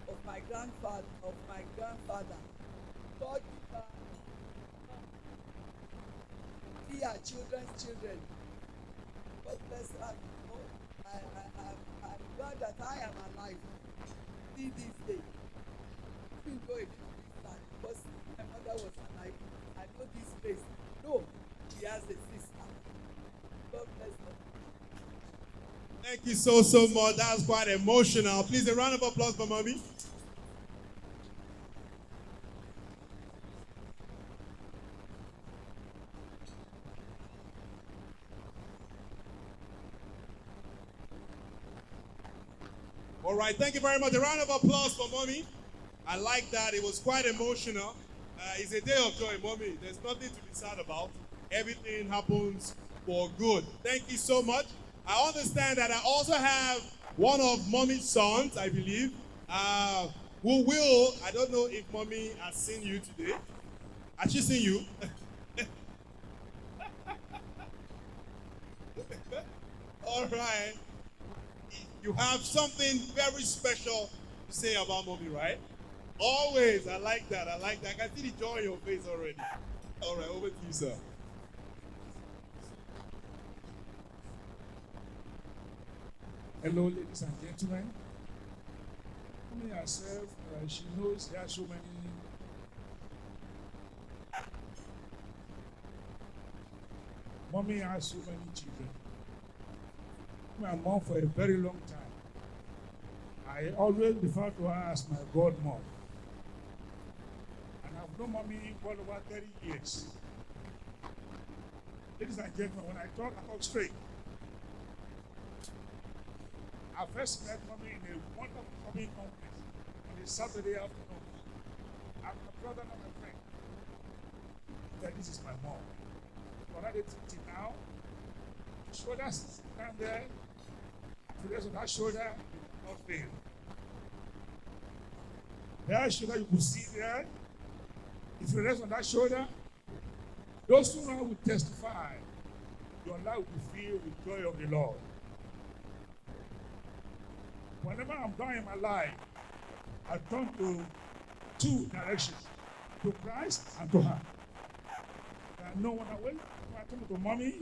of my grandfather. God give her see her children's children. God bless her. Oh, I'm glad that I am alive. See this day. Even though it is sad, because my mother was alive, I know this place. No, she has a sister. God bless her. Thank you so, so much. That was quite emotional. Please, a round of applause for mommy. All right, thank you very much. A round of applause for mommy. I like that. It was quite emotional. It's a day of joy, mommy. There's nothing to be sad about. Everything happens for good. Thank you so much. I understand that I also have one of mommy's sons, I believe, who will, I don't know if mommy has seen you today. Has she seen you? All right. You have something very special to say about mommy, right? Always. I like that. I like that. I can see the joy in your face already. All right, over to you, sir. Hello, ladies and gentlemen. Mommy herself, she knows there are so many. Mommy has so many children. My mom for a very long time. I always refer to her as my godmom. And I've known mommy well over 30 years. Ladies and gentlemen, when I talk straight. I first met mommy in a wonderful shopping complex on a Saturday afternoon. I'm my brother and my friend. That this is my mom. For that till now, shoulders down there, to the rest of that shoulder, you cannot fail. That shoulder you could see there, if you rest on that shoulder, those who now will testify, your life will be filled with joy of the Lord. Whenever I'm down in my life, I turn to two directions, to Christ and to her. And no one, when I turn to mommy,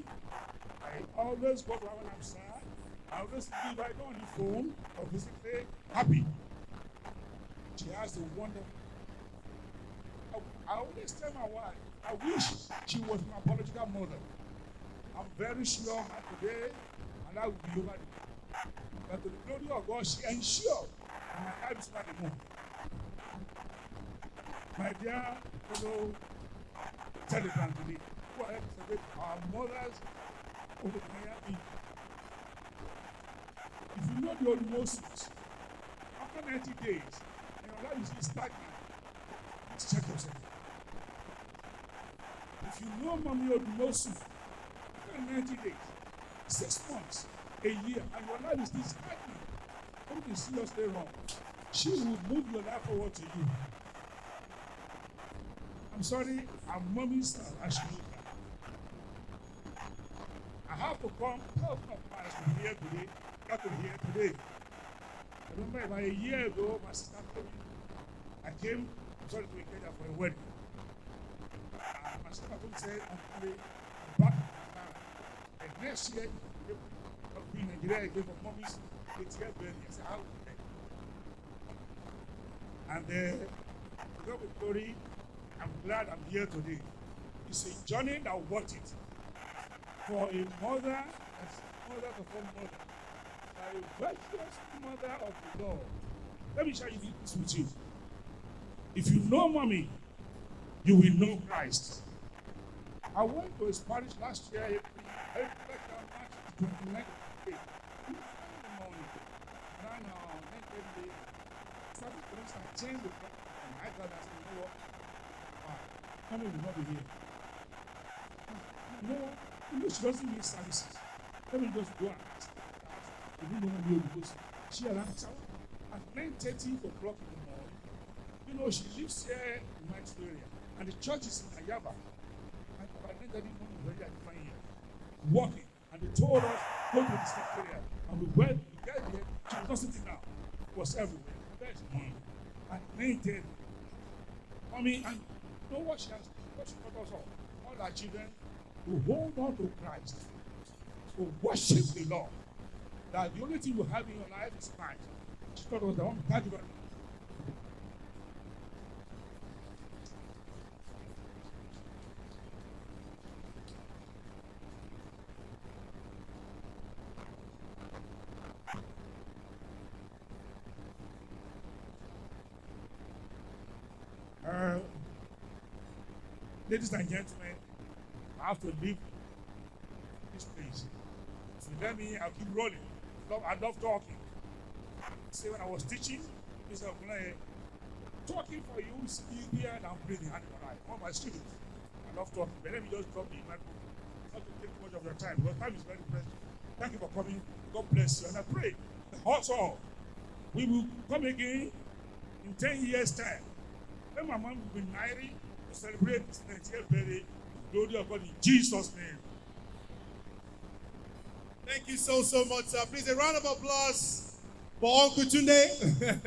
I always go to her when I'm sad. I always leave either on the phone or physically happy. She has a wonderful. I always tell my wife, I wish she was my biological mother. I'm very sure that today my life will be over. But to the glory of God, she ensured that my life is not the moon. My dear fellow celebrant today, who are here to celebrate our mothers over the. If you know the old Moses, after 90 days, and your life is still stagnant, check yourself. If you know Mommy Odumosu, after 90 days, 6 months, a year, and your life is still stagnant, something seriously wrong. She will move your life forward to you. I'm sorry, I'm mommy's son, and she knows that. I have to come thousands of miles to be here today, got to be here today. I remember about a year ago, my sister told me, I came, I'm sorry, to Ikeja for a wedding. And my sister told me, said, I'm back in Atlanta. And next year, I'll be in Nigeria again for mommy's 80th birthday. I said, how will you? And to God be glory, I'm glad I'm here today. It's a journey that worth it. For a mother, as mother of all mother, a virtuous mother of the Lord. Let me share this with you. If you know mommy, you will know Christ. I went to his parish last year, April, March 29th, in the morning, 9 or 9:30, started to change the and I got asked, you know what? Mommy will not be here. You know what? You know she doesn't miss services. Let me just go and ask. You don't know mommy because she arrived at 9:30 o'clock in the morning. You know, she lives here in my area, and the church is in Ayaba. And by 9:30 morning, we were at here, walking, and they told us, go to the secretariat. And we went, we got there, she was not sitting down. It was everywhere. There's money. At 9:30. I mean, and you know what she has, what she taught us all our children, to hold on to Christ, to worship the Lord. That the only thing you have in your life is Christ. She taught us that one. Thank you very much. Ladies and gentlemen, I have to leave this place. If you let me, I'll keep rolling. I love talking. See, when I was teaching, Mr. Ogunlaye, talking for you is easier than breathing. All my students, I love talking. But let me just drop the microphone, not to take too much of your time, because time is very precious. Thank you for coming. God bless you. And I pray that also we will come again in 10 years' time. When my mom will be 90 to celebrate this 90th birthday, the glory of God in Jesus' name. Thank you so, so much, sir. Please, a round of applause for Uncle Tunde.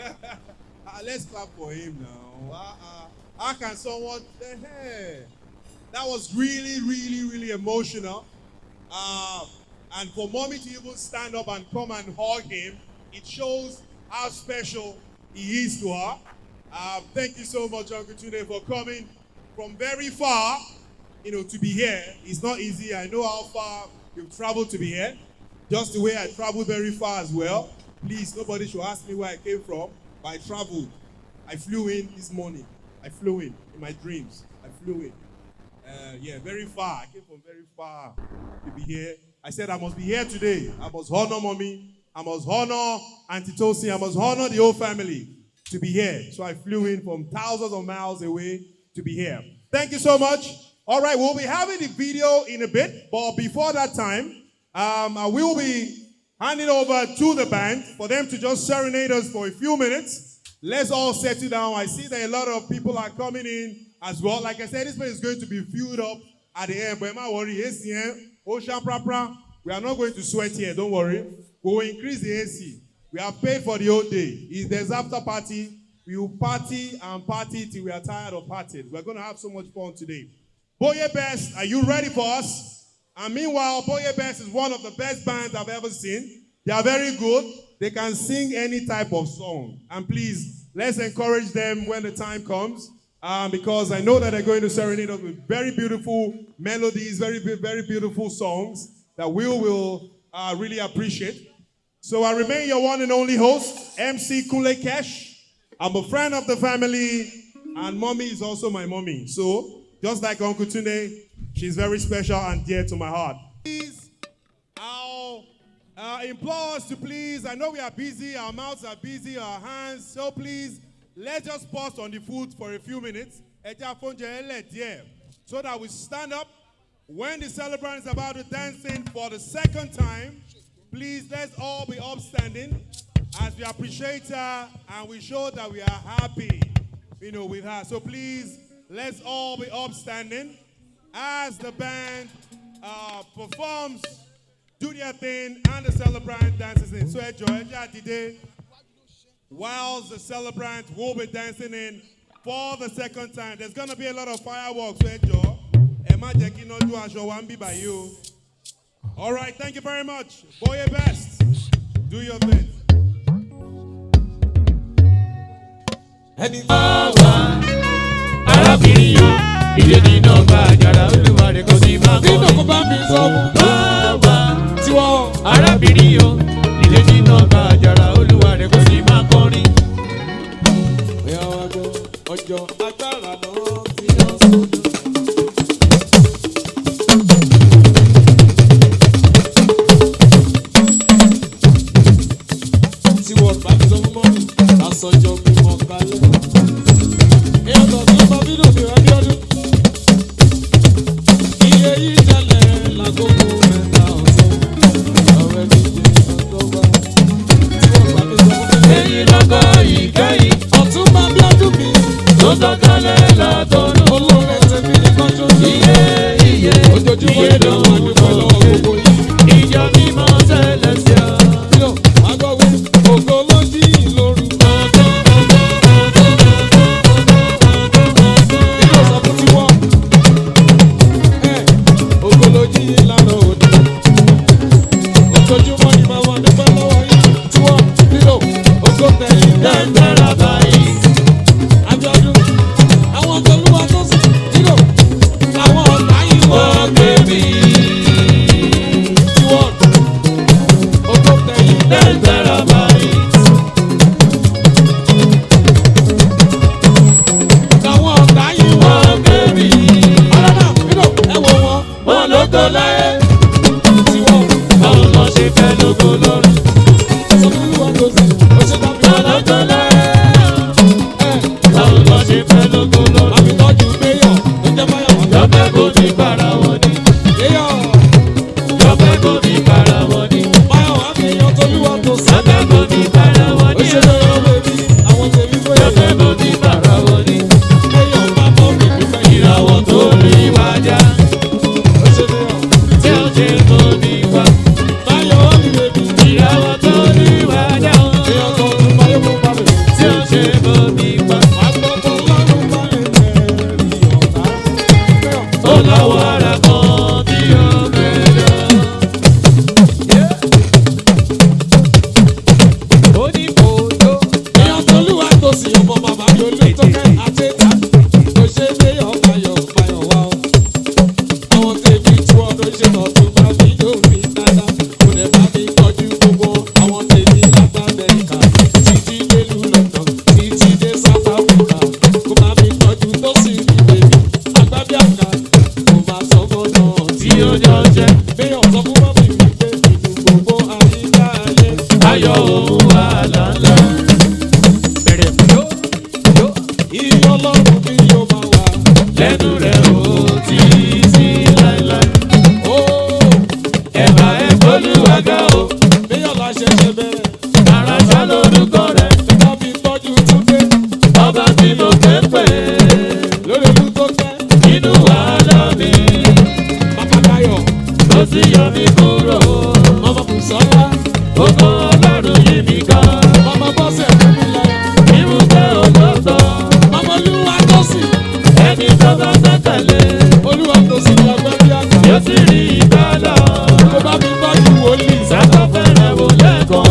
Let's clap for him now. How can someone... Hey. That was really, really, really emotional. And for mommy to even stand up and come and hug him, it shows how special he is to her. Thank you so much, Uncle Tunde, for coming from very far, to be here. It's not easy. I know how far you've traveled to be here. Just the way I traveled very far as well. Please, nobody should ask me where I came from, but I traveled. I flew in this morning. I flew in my dreams. I flew in. Yeah, very far. I came from very far to be here. I said I must be here today. I must honor mommy. I must honor Auntie Tosi. I must honor the whole family to be here. So I flew in from thousands of miles away to be here. Thank you so much. All right, we'll be having the video in a bit, but before that time, I will be handing over to the band for them to just serenade us for a few minutes. Let's all settle down. I see that a lot of people are coming in as well. Like I said, this place is going to be filled up at the end. But am I worry? ACM, Ocean Prapra, we are not going to sweat here. Don't worry. We will increase the AC. We have paid for the whole day. If there's after party, we will party and party till we are tired of partying. We're going to have so much fun today. Boye Best, are you ready for us? And meanwhile, Boye Best is one of the best bands I've ever seen. They are very good. They can sing any type of song. And please, let's encourage them when the time comes, because I know that they're going to serenade us with very beautiful melodies, very, very beautiful songs that we will really appreciate. So I remain your one and only host, MC Kunle Kesh. I'm a friend of the family, and mommy is also my mommy. So, just like Uncle Tunde, she's very special and dear to my heart. Please, I'll implore us to please, I know we are busy, our mouths are busy, our hands, so please, let's just pause on the food for a few minutes. So that we stand up when the celebrant is about to dance in for the second time. Please, let's all be upstanding as we appreciate her and we show that we are happy, with her. So please, let's all be upstanding as the band performs, do their thing, and the celebrant dances in. So enjoy today, whilst the celebrant will be dancing in for the second time. There's gonna be a lot of fireworks. So enjoy. All right, thank you very much. Boye Best, do your thing. Arábìnrin yóò ìdè nínú ọgbà àjàrà olúwa rẹ̀ kò sí máa kọ́ Nínú kó bá mi sọ fún bàbá. tiwọn. Arábìnrin yóò ìdè nínú ọgbà àjàrà olúwa rẹ̀ kò sí máa kọrin. Bóyá wá gbọ́ ọjọ́ agbára náà ti yàn sódò. Tí wọ́n bá mi sọ fún mọ́mì, lásọjọ́ mímọ́ kalẹ̀. Ìyàtọ̀ tó bá bínú mi rẹ̀ bí ọdún. Iye yìí jalè lákòókò mẹ́ta ọ̀sán. Ọ̀rẹ́ mi jẹ́ ọ̀dọ́gba. Tí wọ́n bá mi sọ fún mi. Èyí lọ́kọ̀ ìkẹyìn Ọ̀tún máa bí ọdún mi. tó sọ̀kalẹ̀ látọ̀run. Olóore tèmi nìkan ṣoṣo. Iye iye Ojoojúmọ́ iye ni àwọn lòun àdúgbò lọ́wọ́ gbogbo yìí. Ìjọ mímọ́ celestial. Yóò wá gbọ́ wí, ògo ló jí lóru. Nínú ọ̀sán fún tiwọn. Ẹ̀, ògo ló jí lánàá òde. Ojoojúmọ́ ni màá máa dúpẹ́ lọ́wọ́ yín. Tiwọn nínú ògo tẹ̀yìn Dẹ́ndẹ́rà báyìí. Àjọ̀dún. Àwọn tolúwa tó sì nínú àwọn ọ̀tá yìí wọ́n Wọ́n gbé mi. tiwọn. Ògo tẹ̀yìn Dẹ́ndẹ́rà báyìí. Àwọn ọ̀tá yìí wọ́n. Wọ́n gbé mi. Ọlọ́dà nínú ẹ wò wọ́n. Wọ́n lógo láyé. Tiwọn. Báwo lọ ṣe fẹ́ lógo lọ́run? Sọfúnlúwa tó sì, ó ṣe tàbí Wọ́n lógo láyé. Báwo lọ ṣe fẹ́ lógo lọ́run? Àbí tọ́jú Béyọ̀ tó jẹ́ Báyọ̀ wá. Jọ́pẹ́ kò ní para wọn ni. Béyọ̀ Jọ́pẹ́ kò ní para wọn ni. Báyọ̀ wá fi yan Tolúwa tó sì. Jọ́pẹ́ kò ní para wọn Ó ni. ṣe lọ́wọ́ bèbí, àwọn tèmi bóyá. Jọ́pẹ́ kò ní para wọn ni. Béyọ̀ bá bọ́ bèbí fẹ́ yìí. Ìràwọ̀ tó rí wájà. Ó ṣe Béyọ̀. Ọlọ́run mi yóò máa wà. Lẹ́nu rẹ̀ ó títí láéláé. Ó Ẹ̀bà ẹ̀gbọ́lúwàgà o. Béyọ̀lá ṣẹ̀ṣẹ̀ bẹ̀rẹ̀. Àràṣà lórúkọ rẹ̀. Bá mi tọ́jú Túndé Ọba tí mo ké pè lórí Olútókẹ́. nínú wàhálà mi. Màmá Dayọ̀, Ó sì yọ mí kúrò. Màmá Bùsọ́lá, Ògo Ọlọ́run yí mi ká. Màmá Bọ́sẹ̀ Fúnmiláyọ̀, Irúfẹ́ òótọ́. Màmá Olúwatósìn, Ẹni tó bá gbẹ́kẹ̀lé. Olúwatósìn ni ọgbẹ́ bí àgbà. Yóò sì rí ìgbàlà. Tó bá mi tọ́jú wòlíì, Sábà fẹ́rẹ̀ wò lẹ́ẹ̀kan.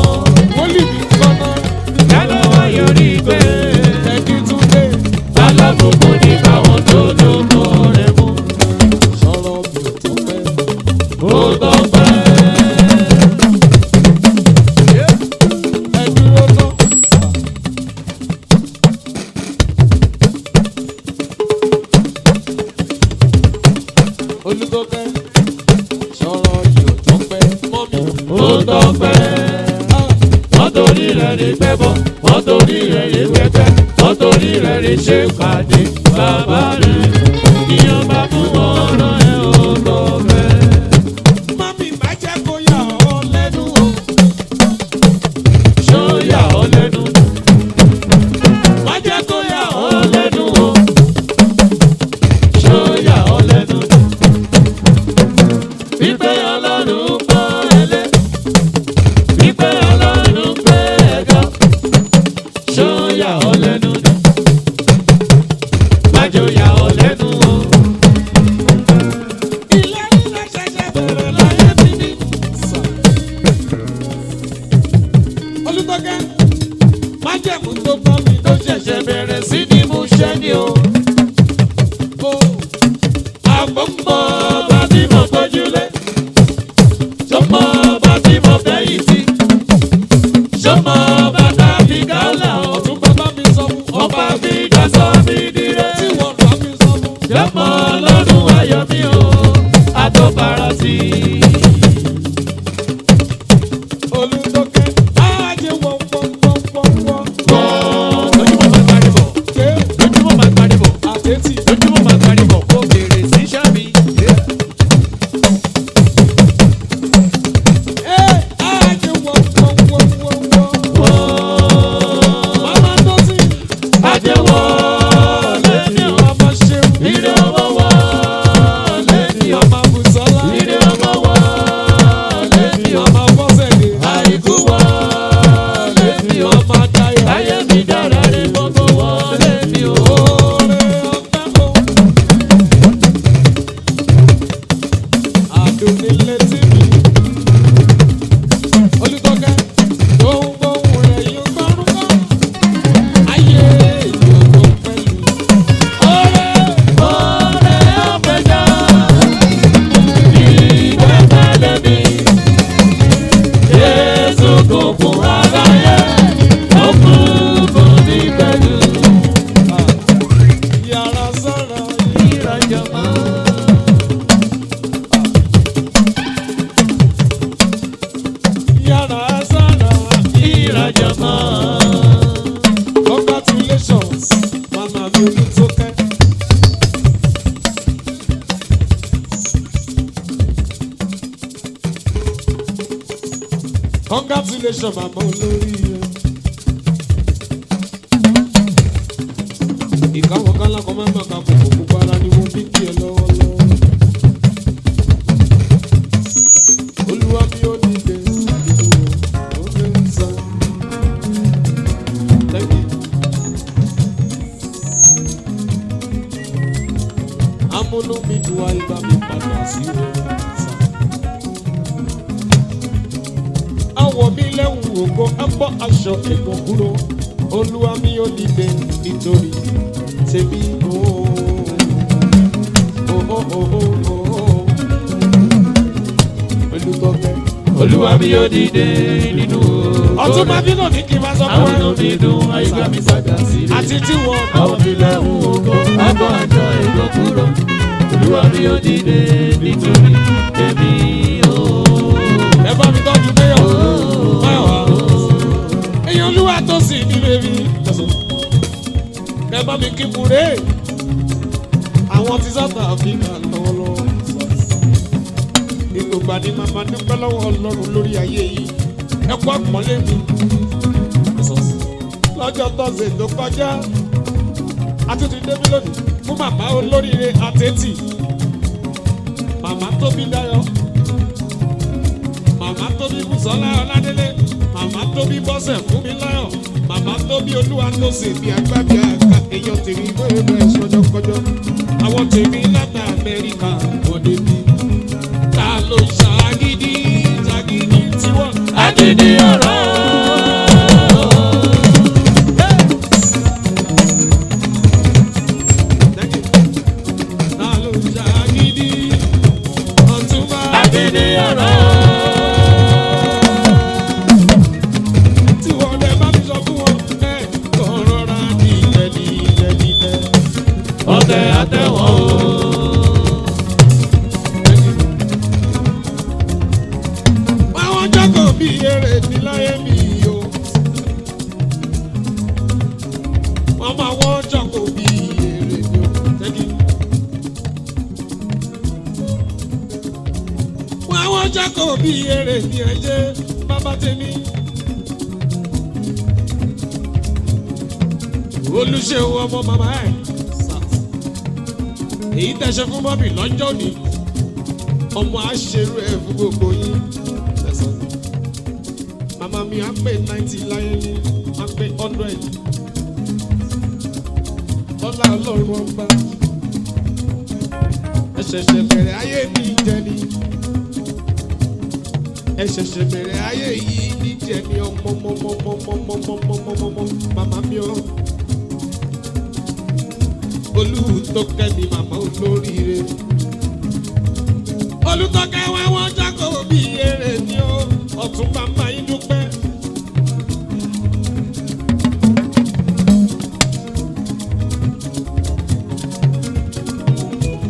wòlíì mi kọ́nà, Kálọ̀ wá yọrí pé. ẹ̀kí Túndé. Alábùkún ní báwọn tó lóko rẹ̀ mú. Sọ̀rọ̀ mi ò tó pẹ́. Ó tọ́pẹ́. Ẹ dúró tán. Olútókẹ́, sọ̀rọ̀ yìí ò tó pẹ́. Mọ́mí, Ó tọ́pẹ́. Wọ́n torí rẹ̀ rí gbẹ́bọ́, wọ́n torí rẹ̀ rí gbẹ́gbẹ́, wọ́n torí rẹ̀ rí ṣe pàdé bàbá rẹ̀. Ìyọ̀nba fún ọ̀rọ̀ ẹ̀ ó tọ́pẹ́. mọ́mí má jẹ́ kó yà ọ́ lẹ́nu o. Ṣó yà ọ́ lẹ́nu? Má jẹ́ kó yà ọ́ Ọ́ lẹ́nu o. Ṣó yà ọ́ lẹ́nu? Wípé Ọlọ́run pọ́n ẹ lé. Wípé Ọlọ́run gbé ẹ ga. Ṣó yà ọ́ lẹ́nu? Má jẹ́ ó yà ọ́ lẹ́nu o. Ilé ńlá ṣẹ̀ṣẹ̀ bẹ̀rẹ̀ láyé mi ní. Olútókẹ́, májẹ̀mú tó bá mi tó ṣẹ̀ṣẹ̀ bẹ̀rẹ̀ sí ní mú ṣẹ́ ni o. Ó àbọ̀ ń bọ̀ Ọba tí mo gbójúlé, ṣọmọ ọba tí mo fẹ̀yìntì, ṣọmọ ọba tàbí gálà o. ọ̀tún bàbá mi sọ fún Ọba ọba mi dasọ mi dire, tí wọ́n bá mi sọ fún. ṣọmọ ọlọ́run ayọ̀ mi o, àtọ́fara sí i. Olútókẹ́, ajé wọ́n wọ́n wọ́n wọ́n wọ́n. Lójúmọ́ máa parí bọ̀, Ṣé lójúmọ́ máa parí bọ̀, àtẹ́tì? lójúmọ́ máa parí bọ̀, kó bèrè sí iṣẹ́ mi. Ẹ ajé wọ́n wọ́n wọ́n wọ́n wọ́n. Màmá tó sì, Ajẹ́wọ́ lẹ́ni o, màmá ṣeun, ire ọmọ wọ́ lẹ́ni o, màmá Bùsọ́lá, ire ọmọ wọ́ lẹ́ni o. màmá Bọ́sẹ̀dé, Àìkú wọlé mi o. màmá Dayọ̀. Ayé mi dára rí gbogbo wọlé mi o. Oore ọpẹ́ o. Àdùnní létí mi. Olùtọ́kẹ́, gbohùngbohùn rẹ̀ yóò gbọ́rún kọ́. Ayé yóò gbọ́ pẹ̀lú. Oore Oore ọ̀fẹ́ dá, ìgbẹ́kẹ̀lé mi. Jésù kò fún aráyé, ó kú fún mi pẹ̀lú. yàrá sára Ìrajà máa. yàrá sára. Ìrajà máa. Congratulations, màmá mi Olùtọ́kẹ́. Congratulations, màmá olóríire. Ìkáwọ́ kálákọ̀ máa ma ka kòkò pupa ara ni mo fi kí ẹ lọ́wọ́lọ́wọ́. Olúwa mi ò ní dé ìlú òwe ń sá. Thank you. Amúnú mi dùn àyíká mi padà sí rẹ̀ sá. Àwọ̀ mi lẹ́wù ògo, á bọ́ aṣọ ẹ̀gbọ́n kúrò. Olúwa mi ò dìde nítorí tèmi. Oh, oh, oh, oh, oh, oh. Olùtọ́kẹ́. Olúwa mi yóò dìde nínú ògo Ọtún máa rẹ̀. bí náà ní kí n máa sọ fún Àwọn ẹ. inú mi dùn àyíká mi padà sí rẹ̀. Àti tí wọ́n Àwọn mi lẹ́hùn ògo, ọkọ̀ àjọ ègbò kúrò. Olúwa mi yóò dìde nítorí èmi o. ẹ bá mi tọ́jú mayor Máyọ̀wá. Èèyàn olúwa tó sì ní bèbí. Kẹ bá mi kí Bure. Àwọn ti South Africa lọ́wọ́lọ́wọ́. Ìgbògbà ni màmá dúpẹ́ lọ́wọ́ Ọlọ́run lórí ayé yìí. Ẹ kú àpọ́nlé mi. Lọ́jọ́ tọ́sẹ̀ tó kọjá, a tún ti débí lónìí fún màmá olóríire àtẹ́tì. Màmá tó bí Dáyọ̀. Màmá tó bí Bùsọ́lá Ọládélé. Màmá tó bí Bọ́sẹ̀ Fúnmiláyọ̀. Màmá tó bí Olúwa tó sì bí agbábíà ká èèyàn tèmi bóyá bẹ́ẹ̀ sọ́jọ́kọjọ́. Àwọn tèmi láti Amẹ́ríkà wọ́n débi. Ta ló ṣàgídí ṣàgídí tiwọn? Agídí ọ̀rọ̀. Ta ló ṣàgídí ọ̀túnba? Agídí ọ̀rọ̀. Tí wọ́n dẹ bá mi sọ fún wọn, ẹ kàn rọra dìtẹ̀ dìtẹ̀ dìtẹ̀. Ọ̀tẹ̀ àtẹ̀wọ̀n o. Àwọn jágò bí eré ní láyé mi o. Wọ́n máa wọ́n jágò bí eré ní o. Thank you. Wọ́n wọ́n jágò bí eré ní ẹ̀jẹ̀ bàbá tèmi. Olúṣeun ọmọ màmá ẹ̀. Èyí tẹ̀sẹ̀ fún Bọ́bì lọ́jọ́ òní. Ọmọ àṣerú ẹ̀ fún gbogbo yín. Màmá mi á pé 90 láyé ní, á pé 100. Lọ́lá Ọlọ́run ọba. Ẹ ṣẹ̀ṣẹ̀ bẹ̀rẹ̀ ayé ní ìjẹni. Ẹ ṣẹ̀ṣẹ̀ bẹ̀rẹ̀ ayé yìí ní ìjẹni ọmọ mọ́mọ́mọ́mọ́mọ́mọ́mọ́mọ́ màmá mi ọ́. Olútókẹ́ ni màmá olóríire. Olùtọ́kẹ́ wá wọ́n jákòó bí eré ni ó ọ̀tún bàbá yín dúpẹ́.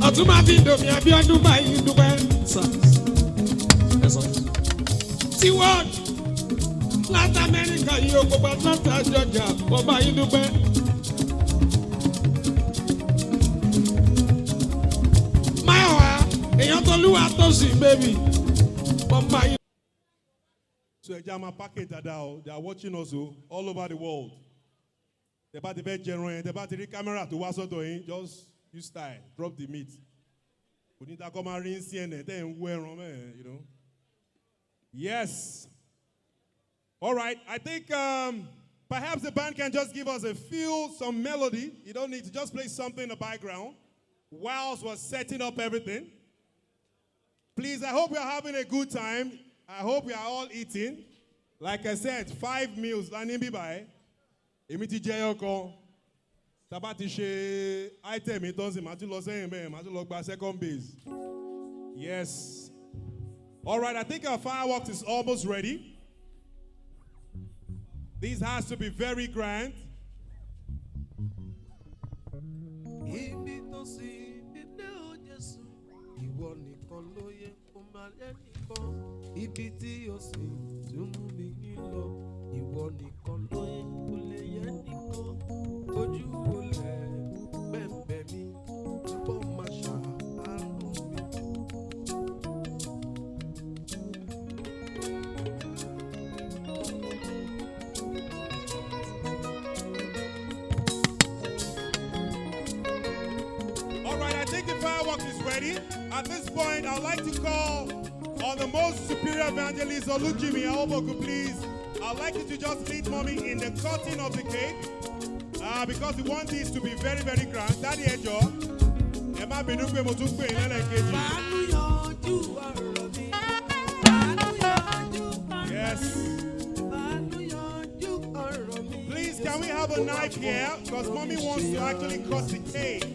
Ọ̀tún máa fi dòmí Abíọ́dún bá yín dúpẹ́. Tí wọ́n láti Amẹ́ríkà yìí ó gbogbo Atlanta Georgia wọ́n bá yín dúpẹ́. Máyọ̀wá èèyàn tó lúwa tó sì bébì wọ́n bá yín. So ẹ jẹ́ a máa package dáadáa o, they are watching us o all over the world. Tẹ́ bá ti fẹ́ jẹran yẹn, tẹ́ bá ti rí kámẹ́rà tó wá sọ́dọ̀ yín, just use style, drop the meat. Kò ní dákọ́ máa rí CNN tẹ́ ń wú ẹran mẹ́rin, you know. Yes. All right, I think perhaps the band can just give us a feel, some melody. You don't need to just play something in the background whilst we're setting up everything. Please, I hope we are having a good time. I hope we are all eating. Like I said, 5 meals. Lani bíbá ẹ. Èmi ti jẹ ọkàn. Tá bá ti ṣe item mi tán sí, màá tún lọ sẹ́yìn bẹ́ẹ̀, màá tún lọ gba second base. Yes. All right, I think our fireworks is almost ready. This has to be very grand. Ibi tó sì dídé o Jésù, ìwọ nìkan ló yẹ kó máa lẹ́nìkan. Ibi tí o sì tún mú mi yín lọ, ìwọ nìkan ló yẹ kó lè yẹ nìkan. Ojú wo lẹ̀ bẹ̀bẹ̀ mi, túbọ̀ máa ṣàánú mi. All right, I think the fireworks is ready. At this point, I'd like to call on the most superior evangelist, Olujimi Aoboku, please. I'd like you to just lead mommy in the cutting of the cake because we want this to be very, very grand. Daddy Ejo, ẹ má bínú pé mo tún pè yín lẹ́lẹ́kejì. Àánú yanjú ọ̀rọ̀ mi. Àánú yanjú ọ̀rọ̀ mi. Yes. Àánú yanjú ọ̀rọ̀ mi. Please, can we have a knife here? Because mommy wants to actually cut the cake.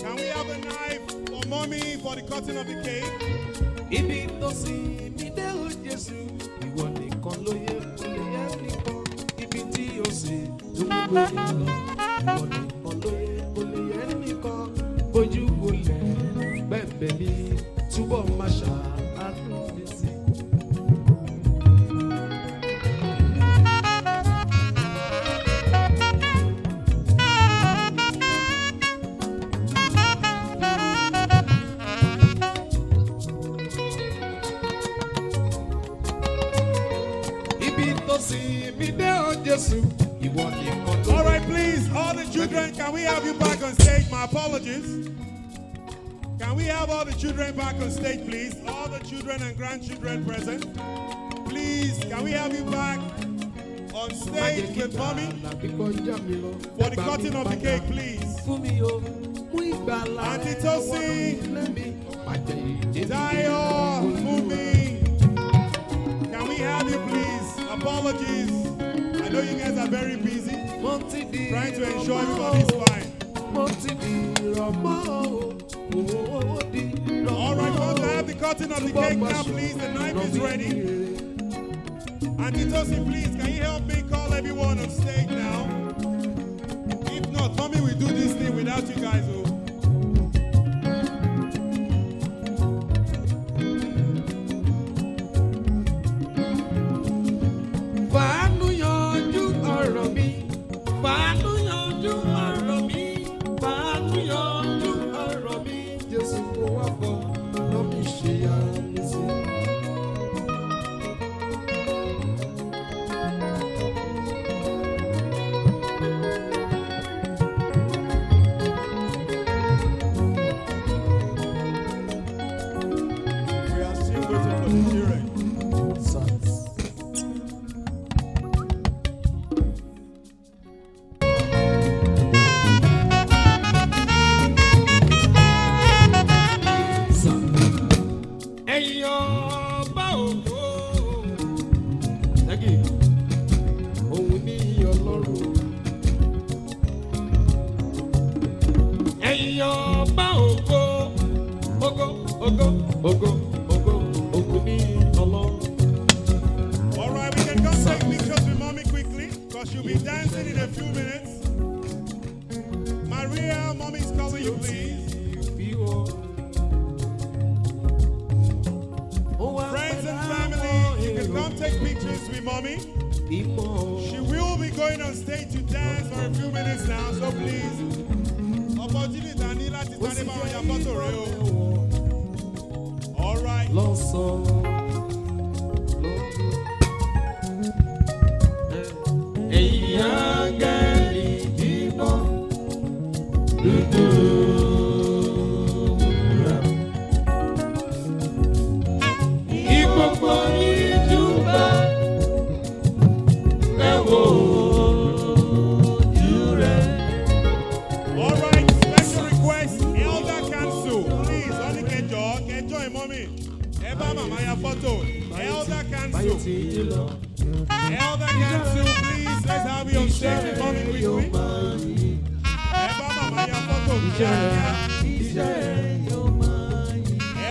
Can we have a knife for mommy for the cutting of the cake? Ibi tó sì mí dé o Jésù, ìwọ nìkan ló yẹ kó lè yẹ nìkan. Ibi tí o sì tún mú mi lọ, ìwọ nìkan ló yẹ kó lè yẹ nìkan. Bójú wo lẹ̀ bẹ̀bẹ̀ mi, túbọ̀ máa ṣàánú mi sí. All Children, can we have you back on stage? My apologies. Can we have all the children back on stage, please? All the children and grandchildren present. Please, can we have you back on stage with mommy for the cutting of the cake, please? Auntie Tosin, Dayo, Fumi, can we have you, please? Apologies. I know you guys are very busy trying to ensure everybody's fine. All right, once I have the cutting of the cake now, please. The knife is ready. Auntie Tosin, please, can you help me call everyone on stage now? If not, mommy will do this thing without you guys. Oh. Fàánú yanjú ọ̀rọ̀ mi. Fàánú yanjú ọ̀rọ̀ mi. Fàánú yanjú ọ̀rọ̀ mi. Jésù kò wá bọ̀ lọ́mí ṣe yá mi sí. We are still waiting for the children. Ẹ̀yin ọba ògo. Thank you. Òun ní Ọlọ́run. Ẹ̀yin ọba ògo. Ògo, ògo, ògo, ògo, ògo ní Ọlọ́run. All right, we can come take pictures with mommy quickly because she'll be dancing in a few minutes. Maria, mommy's calling you, please. Friends and family, you can come take pictures with mommy. She will be going on stage to dance for a few minutes now, so please. Opportunity ní láti sáré bá wọn ya fọ́tò rẹ o. All right. Lọ́sàn-án. Ẹ̀yin áńgẹ́lì mímọ́ dúdú wúrà. Kí gbogbo yín júbà ẹ wo ojú rẹ̀. All right, special request, Elder Council, please, only kẹjọ, kẹjọ ẹ mommy. Ẹ bá màmá ya fọ́tò. Elder Council. Elder Council, please, let's have you on stage with mommy quickly. Ẹ bá màmá ya fọ́tò kíákíá.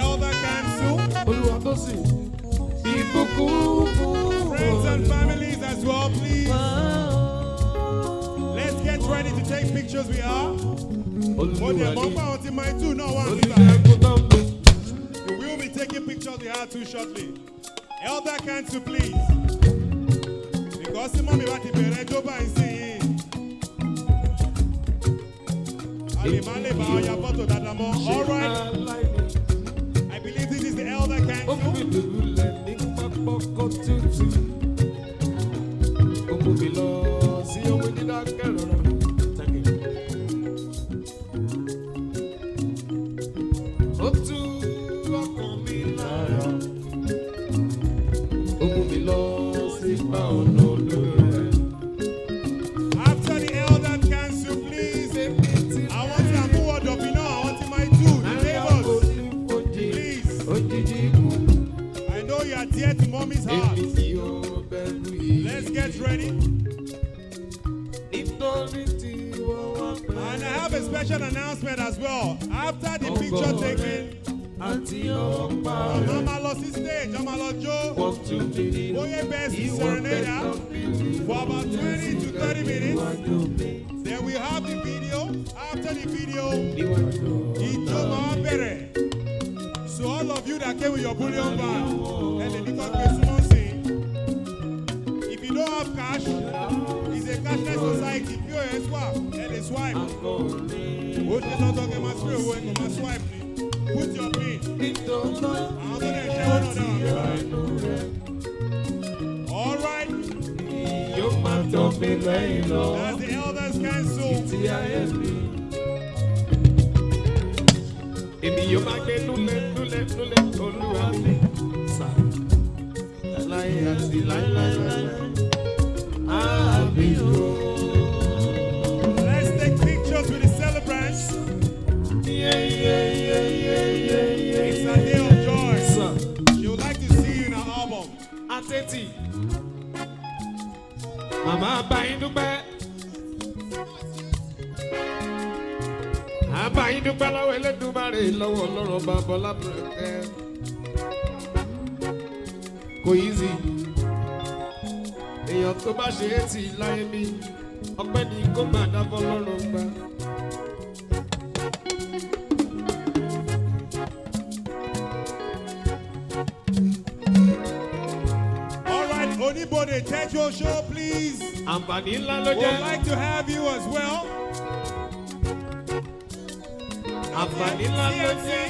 Elder Council. Olúwa tó sì ìbùkún fún Friends and families as well, please. Let's get ready to take pictures. We are. Mo dẹ̀ mọ̀ pé àwọn tí my two náà wà nígbà. We will be taking pictures with her too shortly. Elder Council, please. Because tí mommy bá ti bẹ̀rẹ̀ jó báyìí sí yìí. A lè má lè bá ọ ya fọ́tò dáadáa mọ́. All right. I believe this is the Elder Ó Council. mú mi dùbúlẹ̀ ní pápákọ̀ tútù. Ó mú mi lọ sí omi dídákẹ́ rọ̀rọ̀. Thank you. Ó tú ọkàn mi lára. Ó mú mi lọ sí ipa ọ̀nà òdodo rẹ̀. After the Elder Council, please. Àwọn tí àmúwọ̀dọ̀ fi náà, àwọn tí my two, the neighbors. Please. Òjijì ikú. I know you are dear to mommy's heart. Èmi tí ó bẹ̀rù yìí. Let's get ready. Nítorí tí wọ́n wá pẹ́. And I have a special announcement as well. After the picture taking, Àti ọ̀pá Màmá rẹ̀. máa lọ sí stage, ọmọ lọ jó. Wọ́n tún mi nínú. Bóyá best Ìwọ serenade fẹ́ her for about 20 to 30 minutes. Then we have the video. After the video, ijó máa bẹ̀rẹ̀. So all of you that came with your bullion van, ẹ lè ní kọ́ gbé súnmọ́ sí i. If you don't have cash, it's a cashless society. POS wà, ẹ lè swipe. Ó ṣe lọ́tọ̀ kẹ́ máa spray owó ẹ kò máa swipe ni. Put your pin. Àwọn tó dẹ̀ ṣẹ́wó náà dáhùn bí báyìí. All right. Yóò máa tọ́ mi lẹ́yìn lọ. That's the Elders Council. Títí ayé mi. Èmi yóò máa gbé lúlẹ̀ lúlẹ̀ lúlẹ̀ Olúwa mi. Sà láyé àti láéláé. Àbí o. Let's take pictures with the celebrants. Yeah, yeah, yeah, yeah, yeah, yeah. It's a day of joy. Sà. She would like to see you in her album. Àtẹ̀tì. Màmá bá yín dúpẹ́. Àbá yín dúpẹ́ lọ́wọ́ Elédùmarè lọ́wọ́ Ọlọ́run ọba Bọ́lá Bẹ̀rẹ̀. Kò easy. Èèyàn tó bá ṣe é tì láyé mi, ọpẹ́ ni kó máa dábọ́ lọ́rùn gbà. All right, Onibode Tejuosho, please. Àǹfààní ńlá ló We'd jẹ́. like to have you as well. Àǹfààní ńlá ló CMC. jẹ́.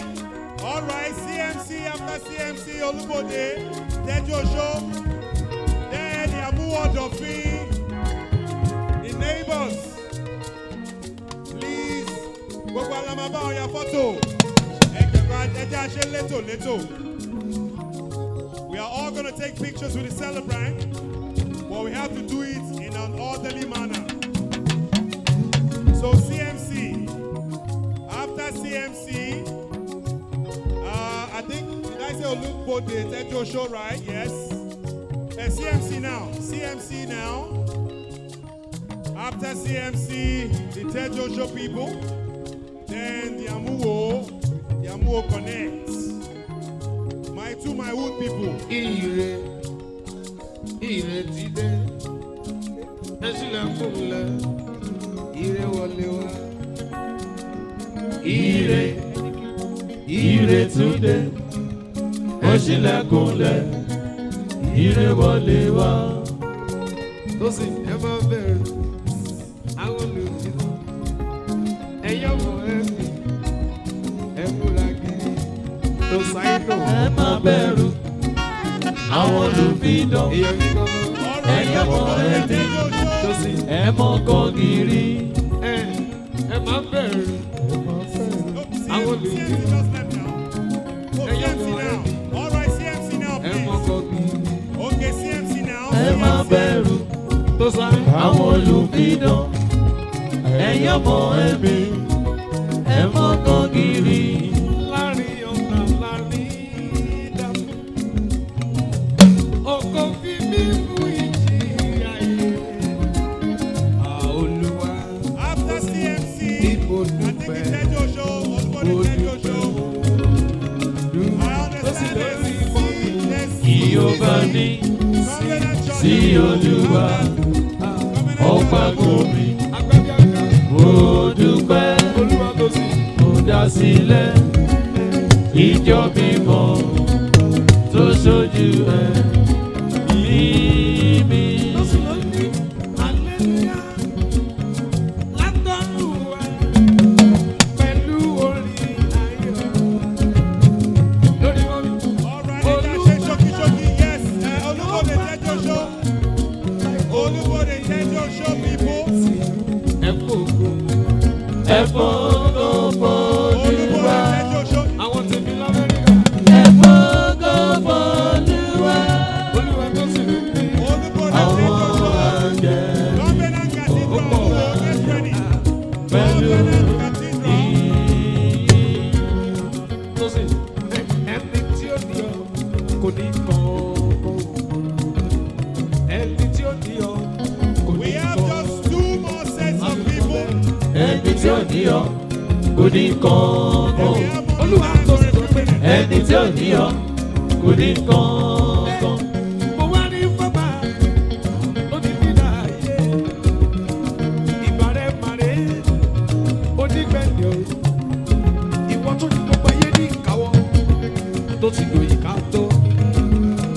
All right, CMC after CMC, Olubode, Tejuosho. Then the Amuwo Odofin, the neighbors. Please, gbogbo alamaba ọ̀ya fọ́tò. Ẹ jẹ́ a ṣe létò létò. We are all going to take pictures with the celebrant, but we have to do it in an orderly manner. So CMC, after CMC, I think, did I say Olubode Tejuosho, right? Yes. CMC now, CMC now. After CMC, the Tejuosho people, then the Amuwo Connect. My two, my wood people. Ire, ire ti dé, ẹ ṣílẹ̀kùnlẹ̀, ire wọlé wá. Ire, ire tún dé, ẹ ṣílẹ̀kùnlẹ̀, ire wọlé wá. Tó sì ẹ má bẹ̀rù, àwọn olùdíje, ẹ̀yọ́ mọ̀ ẹ́ fi, ẹ múra gidi, tó sáyé Ẹ má bẹ̀rù, àwọn olùfidàn, èèyàn mi gan-an, ẹ̀yọ́ mọ̀ ẹ̀mí, tó sì ẹ mọ̀ kàn gírí. ẹ ẹ má bẹ̀rù, No, àwọn CMC olùdíje, just left now. Oh, CMC now. All right, CMC now, ẹ mọ̀ please. kàn gírí, Okay, CMC now. Ẹ má CMC. bẹ̀rù, tó sáyé. àwọn olùfidàn, ẹ̀yọ́ mọ̀ ẹ̀mí, ẹ mọ̀ kàn gírí. Láàrin ọ̀tá láàrin ìdààmú. Ọkọ̀ fi mí fún ìjì ayé. Olúwa After CMC, Ibo I think dúpẹ́. the Tejuosho, Olubode Tejuosho. I understand there's C, there's Kí o bá ní Covenant Church. sí Olúwa, Covenant ọ̀págun mi, Agbábíàká mo dúpẹ́. Olúwa tó sì. Mo dá sílẹ̀ ìjọ mímọ́ tó ṣojú ẹ̀ mi. Tó sì ló ní hallelujah látọ̀run wá pẹ̀lú orin ayọ̀. Lórí mọ́mí. All right, ẹ jẹ́ a ṣe ṣókí ṣókí. Yes, Olubode Tejuosho. Olubode Tejuosho people. Ẹ kú ògo. Ẹ fògo f'Olúwa. Olubode Tejuosho. Àwọn tèmi l'Amẹ́ríkà. Ẹ fògo f'Olúwa. Olúwa tó sì ló ní. Olubode Àwọn Tejuosho. àjẹ́ Covenant Cathedral. Olúwo, get ready. pẹ̀lú Covenant Cathedral. ìyìn. Tó sì ẹni tí ó ní ọ kò ní kàn ó. Ẹni tí ó ní ọ kò We ní have kàn just two more sets of people. Ẹni tí ó ní ọ kò ní kọ̀ọ̀kan. We have only Olúwa time tó for sì a sọ few pé minutes. Ẹni tí ó ní ọ kò ní kọ̀ọ̀kan. mo wá ní fọ́bà lóní dídá ayé. Ìbàrẹ̀ màrè onígbẹ̀ndẹ̀ o. Ìwọ tó ní gbogbo ayé ní ìkáwọ́ tó ti lò ìka tó.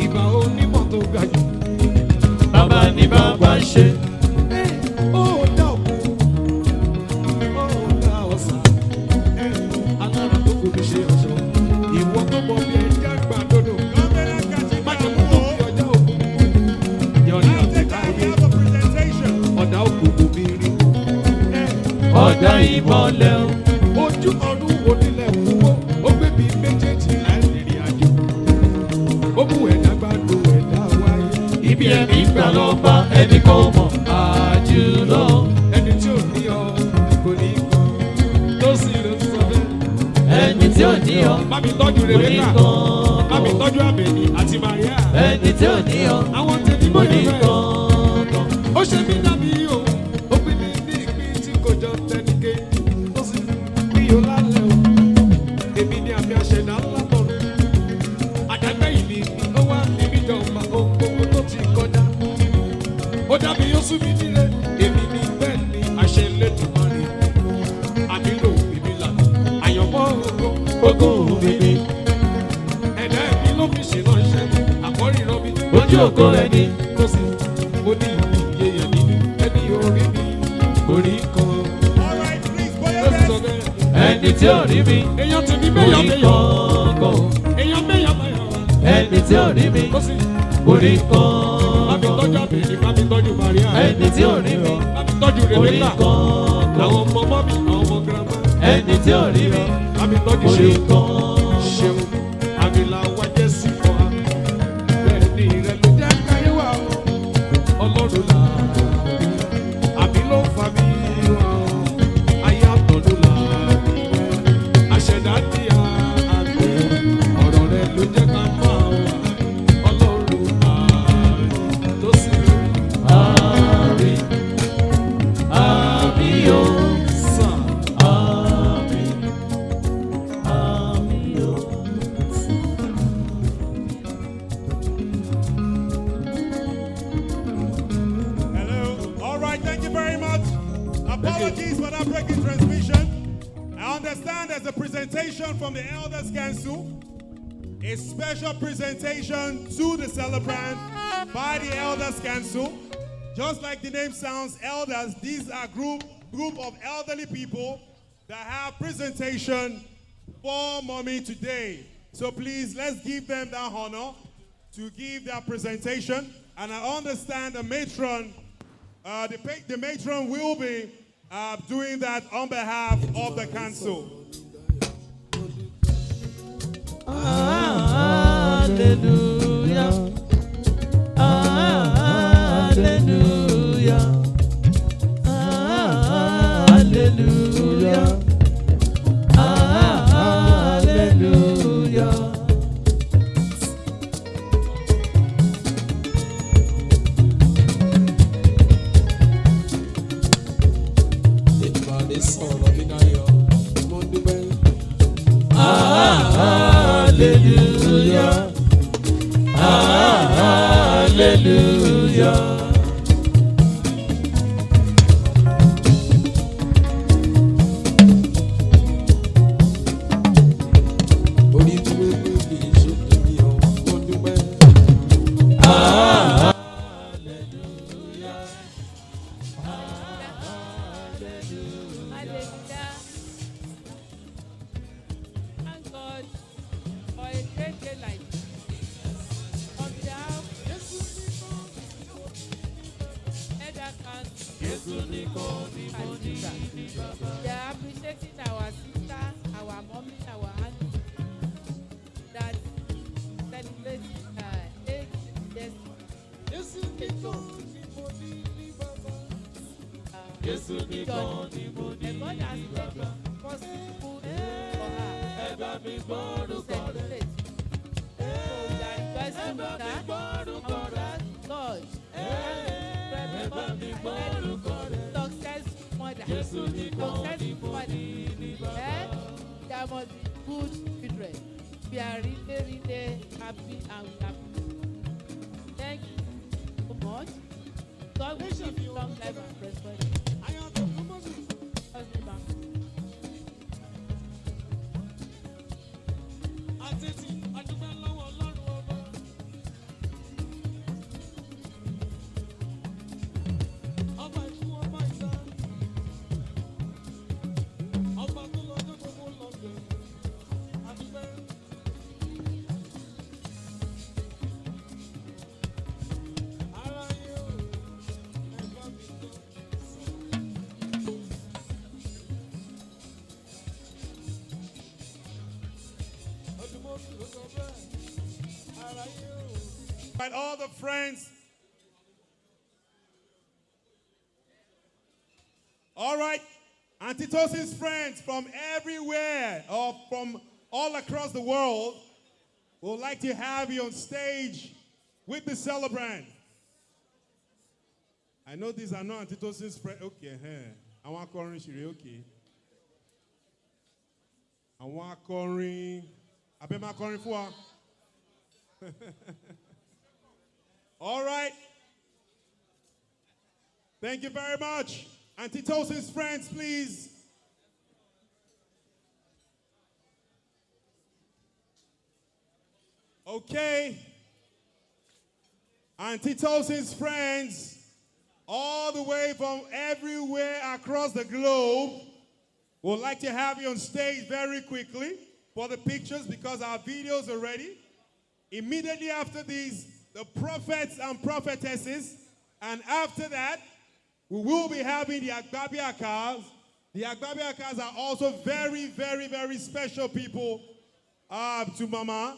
Ìbà onímọ̀ tó ga jù. Bàbá ní bàbá ṣe. Ó dá òkun, ó dá ọ̀sà, alára tó kò fi ṣe ọ̀ṣọ́. Ìwọ tó mọ bí ẹja gbà dodo. Covenant Má Cathedral. jẹ́ kó tó Ọ̀dà ìmọ̀lẹ̀ o. Ojú ọdún onílẹ̀ wúwo, ó gbé bí méjèèjì láì rìnrìn àjò. Ó mú ẹ̀dá gbádùn ẹ̀dá wáyé. Ibi ẹ̀mí gbà lọ bá ẹnì kan mọ̀ àjùlọ. Ẹni tí ò ní ọ kò ní kan, tó sì ló sọ bẹ́ẹ̀. Ẹni tí ò ní ọ Bá mi tọ́jú kò ní Rebecca, bá mi kankan. tọ́jú Àbẹ̀ní àti Maria. Ẹni tí ò ní ọ Àwọn tèmi kò mọ̀ ní ní fẹ́. kankan. Ó ṣe mí dàbí òun, ó pín mi ní ìpín tí kò jọ tẹnìkejì. Ó sì pín yóò lálẹ́ o. Èmi ni àmì àṣẹ̀dá ńlá tọ̀run. Àdágbẹ́yìn ni mi, ó wá fi mí jọba ohun gbogbo tó ti kọjá. Ó dàbí ó sú mi nílé, èmi ni bẹ́ẹ̀ ni àṣẹ Elédùmarè. Àmì lò èmi lànà, àyànmọ́ ogun, Ogún mi ni ẹ̀dá ẹ̀mí ló fi ṣèrànṣẹ́, àkọ́rí rọ mi. ojú ògo rẹ ni. Tó sì mo ní ìyè yẹn nínú ẹni orí mi kò rí kan. All right, please, Boye Ó sì sọ Best. bẹ́ẹ̀. Ẹni tí ò rí mi Èèyàn tèmi kò mẹ́yọ̀ rí mẹ́yọ̀. kankan. Èèyàn mẹ́yọ̀ mẹ́yọ̀. Ẹni tí ò rí mi Ó sì kò rí bá mi tọ́jú kankan. Àbẹ̀ní, bá mi tọ́jú Maria. Ẹni tí ò rí mi Bá mi tọ́jú kò rí Rebecca. kankan. Àwọn ọmọ mọ́mì, àwọn ọmọ girama. Ẹni tí ò rí mi Bá mi tọ́jú kò rí Ṣeun. kankan. Ṣeun, àmì làwa jẹ́ sí fún wa. Bẹ́ẹ̀ ni rẹ̀ ló jẹ́ káyé wa o. Ọlọ́run là àmì ló fa mi wá o. Ayé àtọ̀dún là mí rẹ̀. Àṣẹ̀dá ní àmì. Ọ̀rọ̀ rẹ̀ ló jẹ́ ká máa wà. Ọlọ́run àmì tó sì rí Àmín. Àmín o. sàn. Àmín. Àmín o. Hello. All right, thank you very much. Apologies for that breaking transmission. I understand there's a presentation from the Elders Council, a special presentation to the celebrant by the Elders Council. Just like the name sounds, elders, these are group of elderly people that have presentation for mommy today. So please, let's give them that honor to give their presentation. And I understand the matron, the matron will be doing that on behalf of the council. Hallelujah. Hallelujah. Hallelujah. Hallelujah. Ìbàdí sọ̀rọ̀ mi dayọ̀, mo dúpẹ́. Hallelujah. Hallelujah. Orí tí mo gbé kì í ṣe tèmi o, mo dúpẹ́. Hallelujah. Thank God for a great day like this. On behalf of Elder Council, Cathedral, we are appreciating our sister, our mommy, our auntie that celebrating 8 years. Jésù nìkan ni mo ní ní bàbá. Jésù nìkan ni mo ní And God has ní made bàbá. it possible for her Ẹ bá mi to gbórúkọ rẹ̀. celebrate. So we are rejoicing Ẹ bá with mi her. gbórúkọ And we rẹ̀. ask God, Ẹ bá mi gbórúkọ rẹ̀. successful mother, Jésù nìkan ni successful mo mother. ní ní bàbá. Eh? There must be good children. We are really, really happy and we are thank you so much. God will give you long life and prosperity. God's name and Àtẹ̀tì adúpẹ́ lọ́wọ́ Ọlọ́run ọba. Ọba ikú ọba ìta. Ọba tó lọ́jọ́ gbogbo lọ́gbẹ̀. Adúpẹ́. Aráyé o, ẹ bá mi gbọ́ sọ̀rọ̀. And all the friends. All right. Auntie Tosin's friends from everywhere or from all across the world would like to have you on stage with the celebrant. I know these are not Auntie Tosin's friends. Okay, eh. Àwọn akọrin ṣìrè, okay. Àwọn akọrin, abẹ́ máa kọrin fún wa. All right. Thank you very much. Auntie Tosin's friends, please. Okay. Auntie Tosin's friends, all the way from everywhere across the globe, would like to have you on stage very quickly for the pictures because our videos are ready. Immediately after these, the prophets and prophetesses, and after that, we will be having the Agbabiakas. The Agbabiakas are also very, very, very special people to Mama.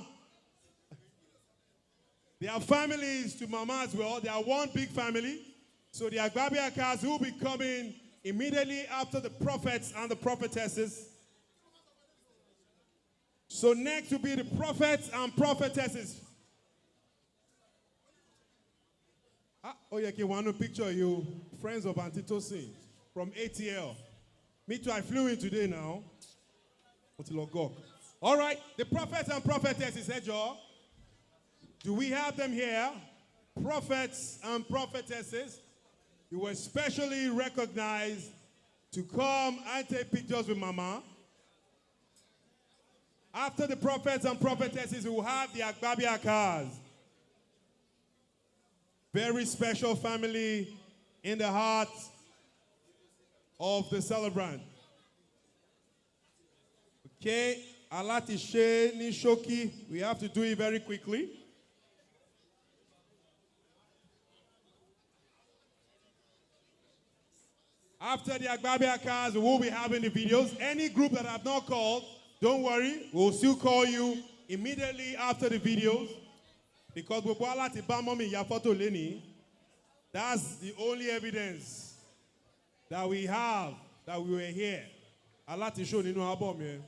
They are families to Mama as well. They are one big family. So the Agbabiakas will be coming immediately after the prophets and the prophetesses. So next will be the prophets and prophetesses. Ah, oh yeah, okay, want to picture you, friends of Auntie Tosin from ATL. Me too, I flew in today now. All right, the prophets and prophetesses, Ejo. Do we have them here? Prophets and prophetesses. You were specially recognized to come and take pictures with Mama. After the prophets and prophetesses, we will have the Agbabiakas. Very special family in the heart of the celebrant. Okay, Alatishe Nishoki, we have to do it very quickly. After the Agbabiakas, we will be having the videos. Any group that I've not called, don't worry, we'll still call you immediately after the videos. Because gbogbo wa láti bá mummy ya fọ́tò lénìí. That's the only evidence that we have that we were here. Aláti show nínú album yẹn.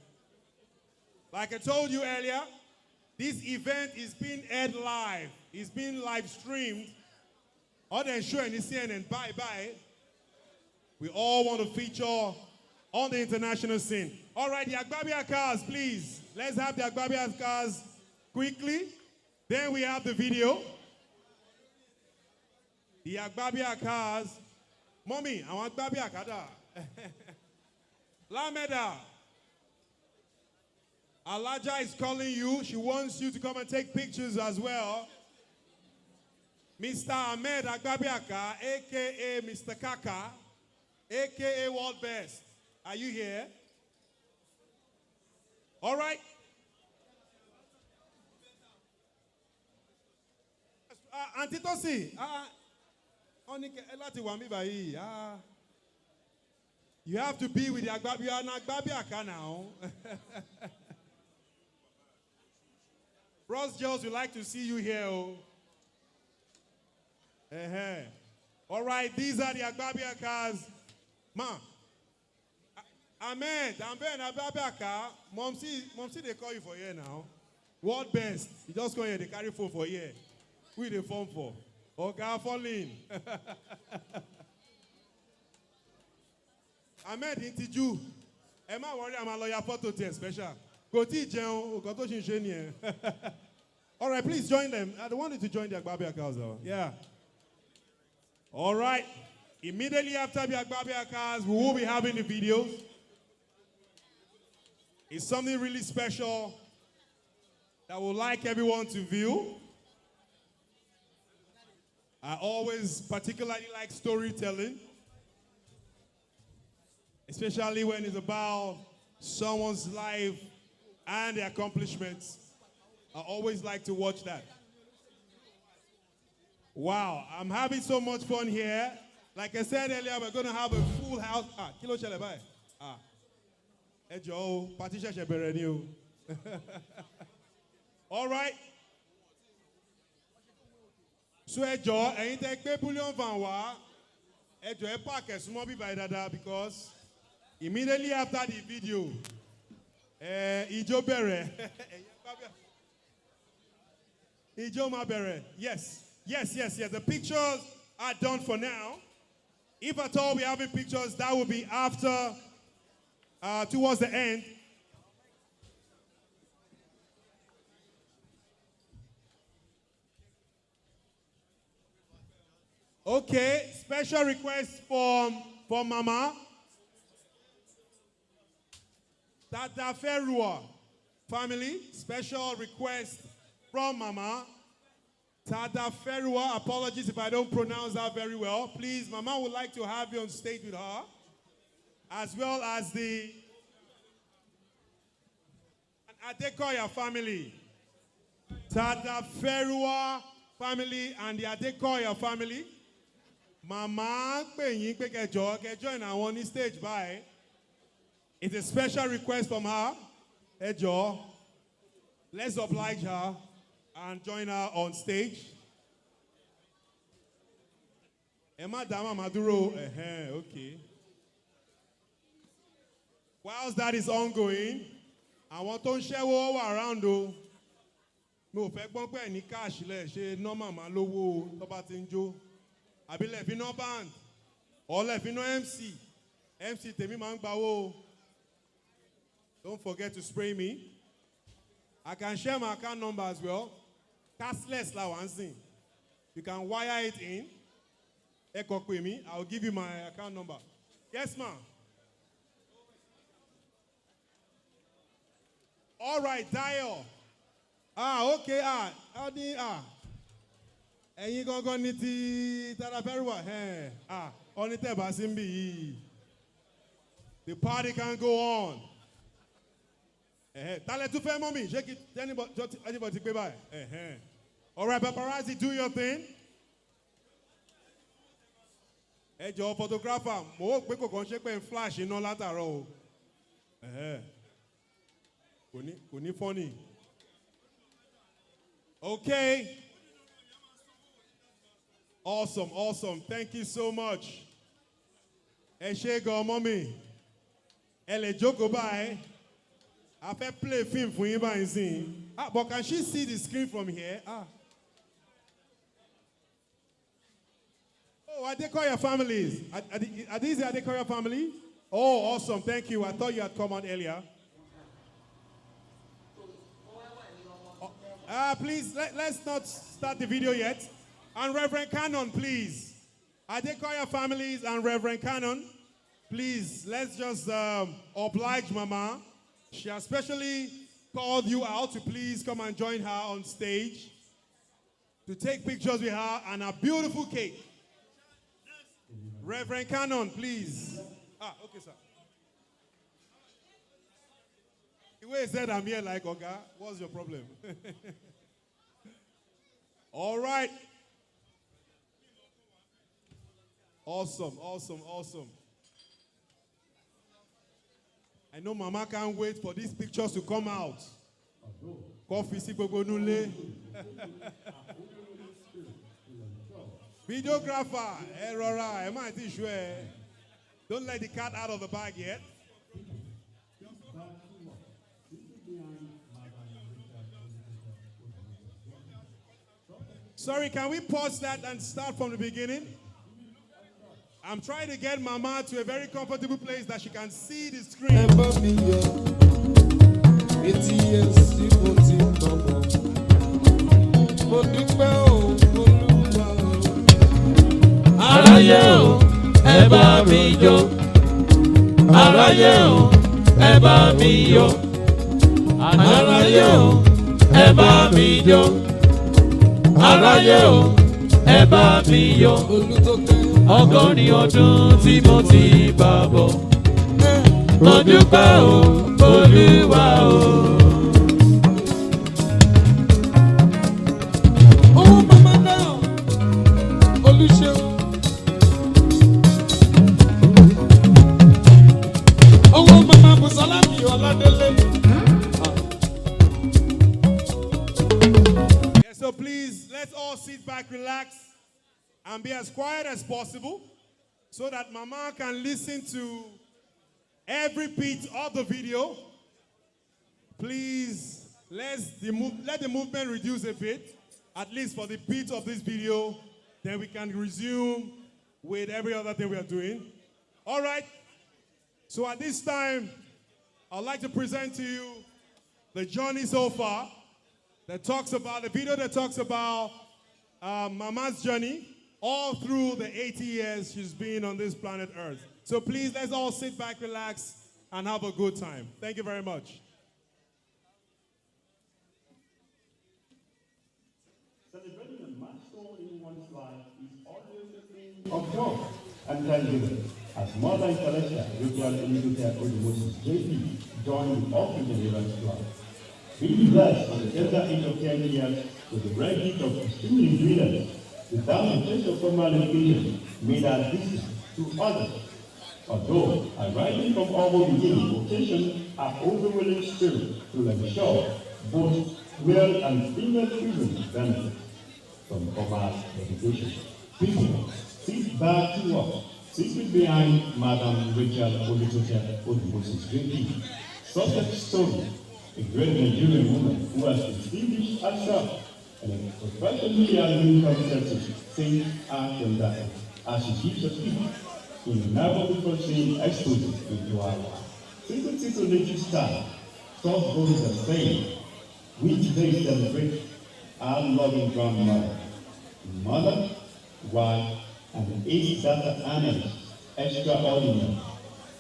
Like I told you earlier, this event is being aired live. It's being live streamed. Other than showing the CNN, bye bye. We all want to feature on the international scene. All right, the Agbabiakas, please. Let's have the Agbabiakas quickly. Then we have the video. The Agbabiakas. Mommy, àwọn Agbabiaka dà. Lameda. Alaja is calling you. She wants you to come and take pictures as well. Mr. Ahmed Agbabiaka, aka Mr. Kaka, aka World Best. Are you here? All right. Auntie Tosi, láti wà mí báyìí. You have to be with the Agbabi. You are an Agbabiaka now. Bros Girls, we like to see you here. Oh. Uh-huh. All right, these are the Agbabiakas. Ma, Ahmed, Ahmed Agbabiaka. Mom see, they call you for here now. World Best. You just come here, they carry phone for here. Who they phone for? Oga falling. Ahmed ń tijú. Ẹ má worry, a máa lọ ya fọ́tò tiẹ̀ special. Kò tí ì jẹun, nǹkan tó ṣì ń ṣe nìyẹn. All right, please join them. I don't want you to join the Agbabiakas though. Yeah. All right. Immediately after the Agbabiakas, we will be having the videos. It's something really special that we'd like everyone to view. I always particularly like storytelling, especially when it's about someone's life and their accomplishments. I always like to watch that. Wow, I'm having so much fun here. Like I said earlier, we're going to have a full house. Ah, kí ló ṣẹlẹ̀ báyìí? Ah, ẹ jọ̀ọ́ o, party ṣẹ̀ṣẹ̀ bẹ̀rẹ̀ ni o. All right. So ẹ jọ̀ọ́, ẹ̀yin tẹ́ gbé bullion van wá, ẹ jọ̀ọ́, ẹ park ẹ̀ súnmọ́ bíbá yìí dáadáa because immediately after the video, ẹ ijó bẹ̀rẹ̀. Ijó máa bẹ̀rẹ̀. Yes. The pictures are done for now. If at all we're having pictures, that will be after, towards the end. Okay, special request from Mama. Tadaferua family, special request from Mama. Tadaferua, apologies if I don't pronounce that very well. Please, Mama would like to have you on stage with her, as well as the Adekoya family. Tadaferua family and the Adekoya family. Mama pè yín pé kẹ́ jọ̀ọ́ kẹ́ join àwọn ní stage báyìí. It's a special request from her. Ẹ jọ̀ọ́, let's oblige her and join her on stage. Ẹ má dá màmá dúró. Ẹ̀hẹ́n, okay. Whilst that is ongoing, àwọn tó ń ṣẹ́wó wà around o. Mi ò fẹ́ gbọ́n pẹ̀ ní cash lẹ̀ ṣe ná màmá lówó o tó bá ti ń jó. Àbí lẹ̀ fi ná band, or lẹ̀ fi ná MC. MC tèmi máa ń gbawó o. Don't forget to spray me. I can share my account number as well. Cashless la wà ń sìn. You can wire it in. Ẹ kàn pè mí, I will give you my account number. Yes, ma. All right, Dayo. Ah, okay, ah, ọ ní ah. Ẹ̀yin gangan ní ti Tadaferua. Ah, ọ ní tẹ̀ bá sí ń bì yìí. The party can go on. Tálẹ̀ tún fẹ́ mọ́ mi, ṣé kí anybody ti gbé báyìí? All right, paparazzi, do your thing. Ẹ jọ̀ọ́, photographer, mo rò pé kò kàn ṣe pé ń flash iná látàárọ̀ o. Kò ní funny. Okay. Awesome, awesome. Thank you so much. Ẹ ṣé gan, mummy. Ẹ lè jókòó báyìí. A fẹ́ play film fún yín báyìí sí. Ah, but can she see the screen from here? Ah. Oh, Adekoya families. Are these the Adekoya family? Oh, awesome. Thank you. I thought you had come on earlier. Please, let's not start the video yet. And Reverend Cannon, please. Adekoya families and Reverend Cannon, please, let's just oblige Mama. She has specially called you out to please come and join her on stage to take pictures with her and a beautiful cake. Reverend Cannon, please. Ah, okay, sir. The way he said I'm here like, "Oga, what's your problem?" All right. Awesome, awesome, awesome. I know Mama can't wait for these pictures to come out. Coffee sí gbogbo nulẹ̀. Videographer, ẹ rọra, ẹ má ti ṣú ẹ. Don't let the cat out of the bag yet. Sorry, can we pause that and start from the beginning? I'm trying to get Mama to a very comfortable place that she can see the screen. Ẹ bá mi yọ̀, 80 years tí mo ti mọ̀mọ́. Mo dúpẹ́ o, Olúwa o. Aráyé o, ẹ bá mi jó. Aráyé o, ẹ bá mi yọ̀. Aráyé o, ẹ bá mi jó. Aráyé o, ẹ bá mi yọ̀. Olùtókẹ́. 80 ọdún tí mo ti bá bọ̀. Mo dúpẹ́ o, Olúwa o. Owó màmá náà, Olúṣeun. Owó màmá Bùsọ́lá mi Ọládélé. Yes, So please, let's all sit back, relax, and be as quiet as possible so that Mama can listen to every bit of the video. Please, let the movement reduce a bit, at least for the bit of this video. Then we can resume with every other thing we are doing. All right. So at this time, I'd like to present to you the journey so far that talks about, the video that talks about Mama's journey all through the 80 years she's been on this planet Earth. So please, let's all sit back, relax, and have a good time. Thank you very much. Celebrating a milestone in one's life is always a thing of joy and thanksgiving. As Mother Teresa Rachel Olutoke Odumosu JP joined the All Generations Club. Being blessed at the tender age of 10 years with the rare gift of extremely brilliance, without the taste of formal education, made her distant to others. Although arising from humble beginning, vocation her overwhelming spirit to ensure both male and female children benefit from formal education. People, sit back to work. Secret behind Madam Rachel Olutoke Odumosu JP. Success story, a great Nigerian woman who has distinguished herself in a profession she has been committed to since her tender age, as she gives a speech in never before seen exposure into her life. Single title nature star, top goes the same. We today celebrate our loving grandmother, mother, wife, and ace data analyst extraordinary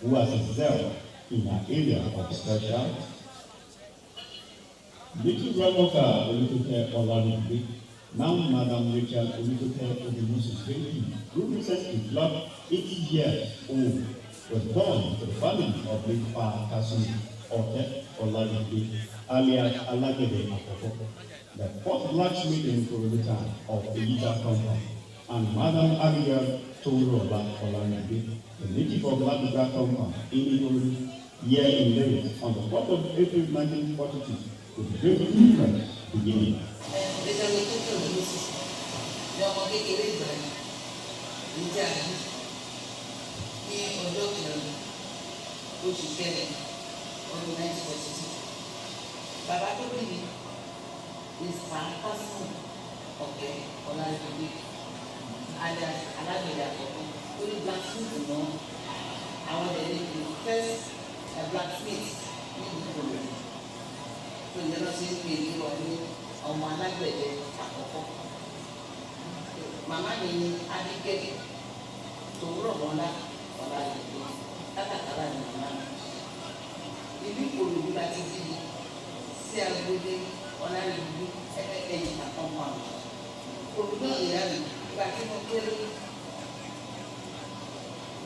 who has excelled in her area of specialty. Little Grandmother Olutoke Olaribigbe, now Madam Rachel Olutoke Odumosu JP, who recently clocked 80 years old, was born to the family of late Pa Kasim Oke Olaribigbe, alias Alagbede Akoko, the fourth blacksmith in Ikorodu town of Eyita compound, and Madam Abigail Torola Olaribigbe, the native of Ladugba compound in Ikorodu, year in Lagos on the 4th of April 1942, with great difference beginning. Rachel Olutoke Odumosu ní ọmọ kékeré ìgbà yìí níjà ní ní ọjọ́ kẹrin oṣù kẹrin ọdún 1942. Bàbá tó bí mi ní Sàǹkásùn Ọ̀kẹ́ Ọlájúgbé alias Alágbẹ̀dẹ Àkọ́kọ́ tó ní blacksmith náà, àwọn ẹ̀dẹ̀ ní the first blacksmith nílùú Ìkòròdú, tó yẹ lọ sí pé ní wọn ní ọmọ alágbẹ̀dẹ àkọ́kọ́. Màmá mi ní Abigail Tòwúrọ̀mọ́lá Ọlájúgbé, kátàkárà ní màmá mi. Ìlú Ìkòròdú la ti bí mi sí agboolé Ọlájúgbé ẹ̀yìn àkọ́kọ́. Ìkòròdú náà ìyá mi ìgbà tí mo kéré,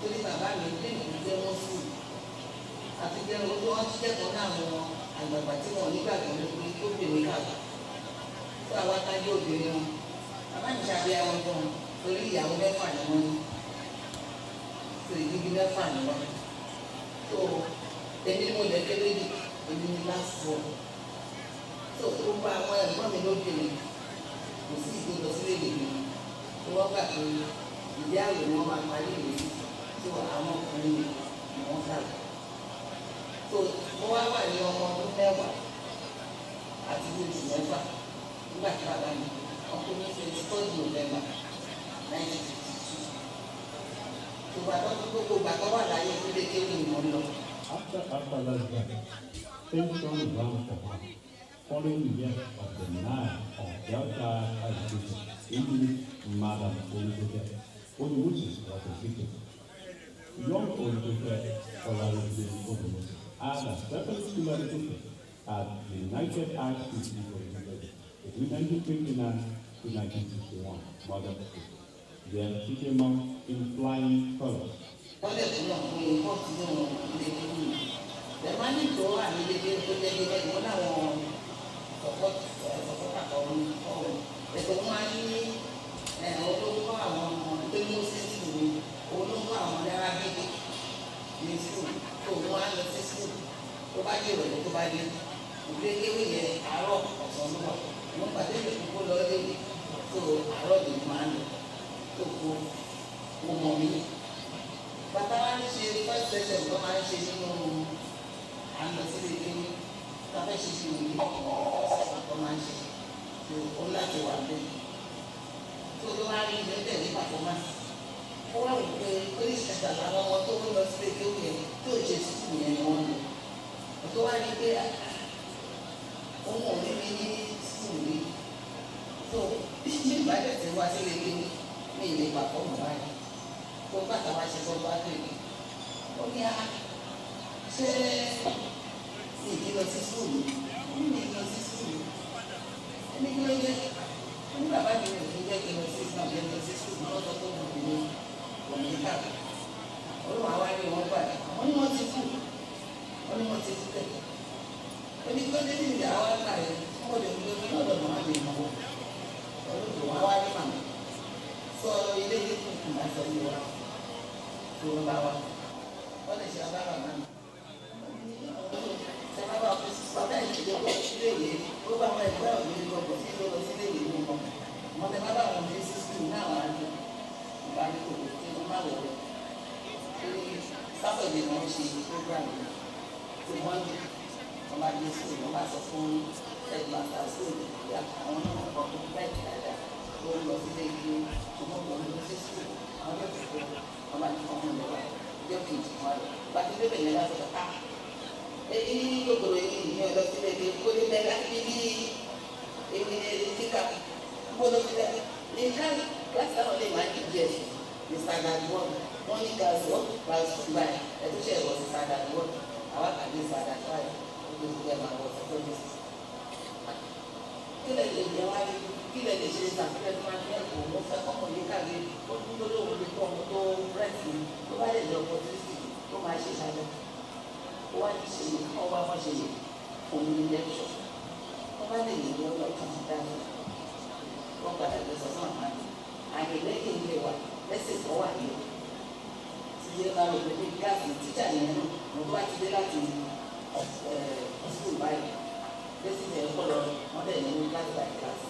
torí bàbá mi lè mú jẹ́ wọ́n sùn àti jẹ́ owó wọ́n ti jẹ́kọ̀ọ́ náà àwọn àgbààgbà tí wọ́n nígbàgbọ́ ní pé kó bèrè kàwé tó àwa kájú obìnrin wọn. Bàbá mi ṣàbíyá wọn gan, torí ìyàwó mẹ́fà ni wọ́n ní, tó ìdíbi mẹ́fà ni wọ́n. Tó èmi ni mo lè kéré jù, èmi ni last born. Tó gbogbo àwọn ẹ̀gbọ́n mi lóbìnrin, kò sí ìgbó lọ sílé ìwé mi, tó wọ́n gbà pé ìdí àwẹ̀ ni wọ́n máa parí ìwé sí. Tó àwọn ọkùnrin ni wọ́n kàwé. Tó mo wá wà ní ọmọ ọdún 10 àti bí oṣù 6 nígbà tí bàbá mi ọkùnrin 23 November 1952. Tó gbà tó gbogbo ìgbà tó wà láyé ilé kéwì ni mo ń lọ. After her father's death, things turned round for her. Following the death of the nine of Delta education, in Madam Olutoke Odumosu was a victim. Young Olutoke Olaribigbe Odumosu had a secondary school education at the United High School in Ikorodu between 1959 to 1961, Mother School. There she came out in flying colors. Wọ́n lè tún náà fún ikọ́ sínú ilé kéwì mi. Lẹ́mánì tó wà ní ilé kéwì tó jẹ́ kéwì wọ́n láwọn sọ̀pọ̀tà kan ní ọ̀hún. Ètò wọn á ní olóńgbò àwọn ọmọ tó ní sí school ni olóńgbò àwọn ní Arabic ní school, tó wọn á lọ sí school, tó bá dé ìrọ̀lẹ́, tó bá dé ilé kéwì yẹn, àárọ̀ ọ̀sán ló wà. Wọ́n pàdé mi kókó lọ lé tó àárọ̀ lè máa ń lọ tó kó kó mọ̀ mí. Bàtà máa ń ṣe first session tó máa ń ṣe nínú à ń lọ sílé kéwì tàbí ṣe ṣe òní ọ̀sẹ̀ tó máa ń ṣe tó ó láti wà bẹ́ẹ̀. Tó ló wá rí ilé bẹ́ẹ̀ ní performance. Ó wá wò pé oríṣiríṣi àwọn ọmọ tó ń lọ sílé kéwì yẹn tó ṣe sùkúù yẹn ni wọ́n lò. Tó wá rí pé òun ò ní mi ní sùkúù rí. Tó bí ìbàdàn ti wá sílé kéwì ní ilé pàfọ́ọ̀mù báyìí. Tó bàtà wá ṣe tó bá tèmi. Ó ní a ṣé mi kì í lọ sí sùkúù mi ní lọ sí sùkúù ẹni kí ló dé? Ó ní bàbá mi ò ní jẹ́ kí n lọ sí sùkúù àbí lọ sí sùkúù lọ́sọ̀ tó mọ̀ mí kò ní kàwé. Olúwa wá ní wọn gbà wọ́n ní wọ́n ti kú, wọ́n ní wọ́n ti kú kẹ̀. Ó ní kí ló dé ní ìyá wa gbà yẹn wọ́n lè gbé mi lọ́dọ̀ màmá mi mọ̀ olùdó wa wá ní màmá sọ ilé yìí kù kù má sọ yìí wa tó ń bá wa wọ́n lè ṣe abá màmá mi. Bàbá yìí ti lọ sílé ìwé, ó bá àwọn ẹgbẹ́ òní lọ kò sí lọ sílé ìwé ní wọn. Wọ́n tẹ bá àwọn ní sísú náà wà ní ìbá ní kòkò tí wọ́n má wọ̀ ọ́. Torí Sátọ̀dé ni wọ́n ṣe program yìí. Tó wọ́n ní wọ́n bá dé sùn, wọ́n bá sọ fún headmaster school pé àwọn náà wọ́n kọ́ tó báyìí dáadáa. Ó ń lọ sílé ìwé, ṣùgbọ́n kò ń lọ sí sùn. Àwọn yóò fi kó wọ́n bá ní kọ́ wọn lọ wá. Ìjọ́ kejì wọn lọ. Bàtí débẹ̀ yẹn lásán ah èyí kòkòrò yìí ní ọlọ sílẹ̀ ní kólé bẹ́ẹ̀ láti bí èmi ní kíkà gbọ́dọ̀ sílẹ̀ ní kíláàsì táwọn lè máa ń dìde ẹ̀sìn ní standard one wọ́n ní class one class two báyìí ẹ̀tún ṣe ẹ̀wọ̀ sí standard one àwọn àkàdé standard five ó ti ṣe máa wọ secondary six. Kílẹ̀ lè jẹ́ wá ní kílẹ̀ lè ṣe sàkílẹ̀ tó máa ń kẹ́kọ̀ọ́ mo fẹ́ kọ́kọ́ ní kàwé ó dúró lóhùn lè tó ọmọ tó rẹ̀sì tó bá lè lọ opportunity tó máa ṣe ṣáájú wá ní ṣe yìí kọ́ wá wọ́n ṣe yìí fún mi lẹ́kṣọ̀ wọ́n bá lè yìí lọ́wọ́ ọ̀tún ti dáná wọ́n padà lọ sọ fún àmà mi àyè lẹ́yìn ilé wa lẹ́sìn tó wà ní ti dé bá rò pé bí gáàsì tíjà yẹn náà mo tó bá ti dé láti skul báyìí lẹ́sìn yẹn kọ́ lọ wọ́n dẹ̀ ní class by class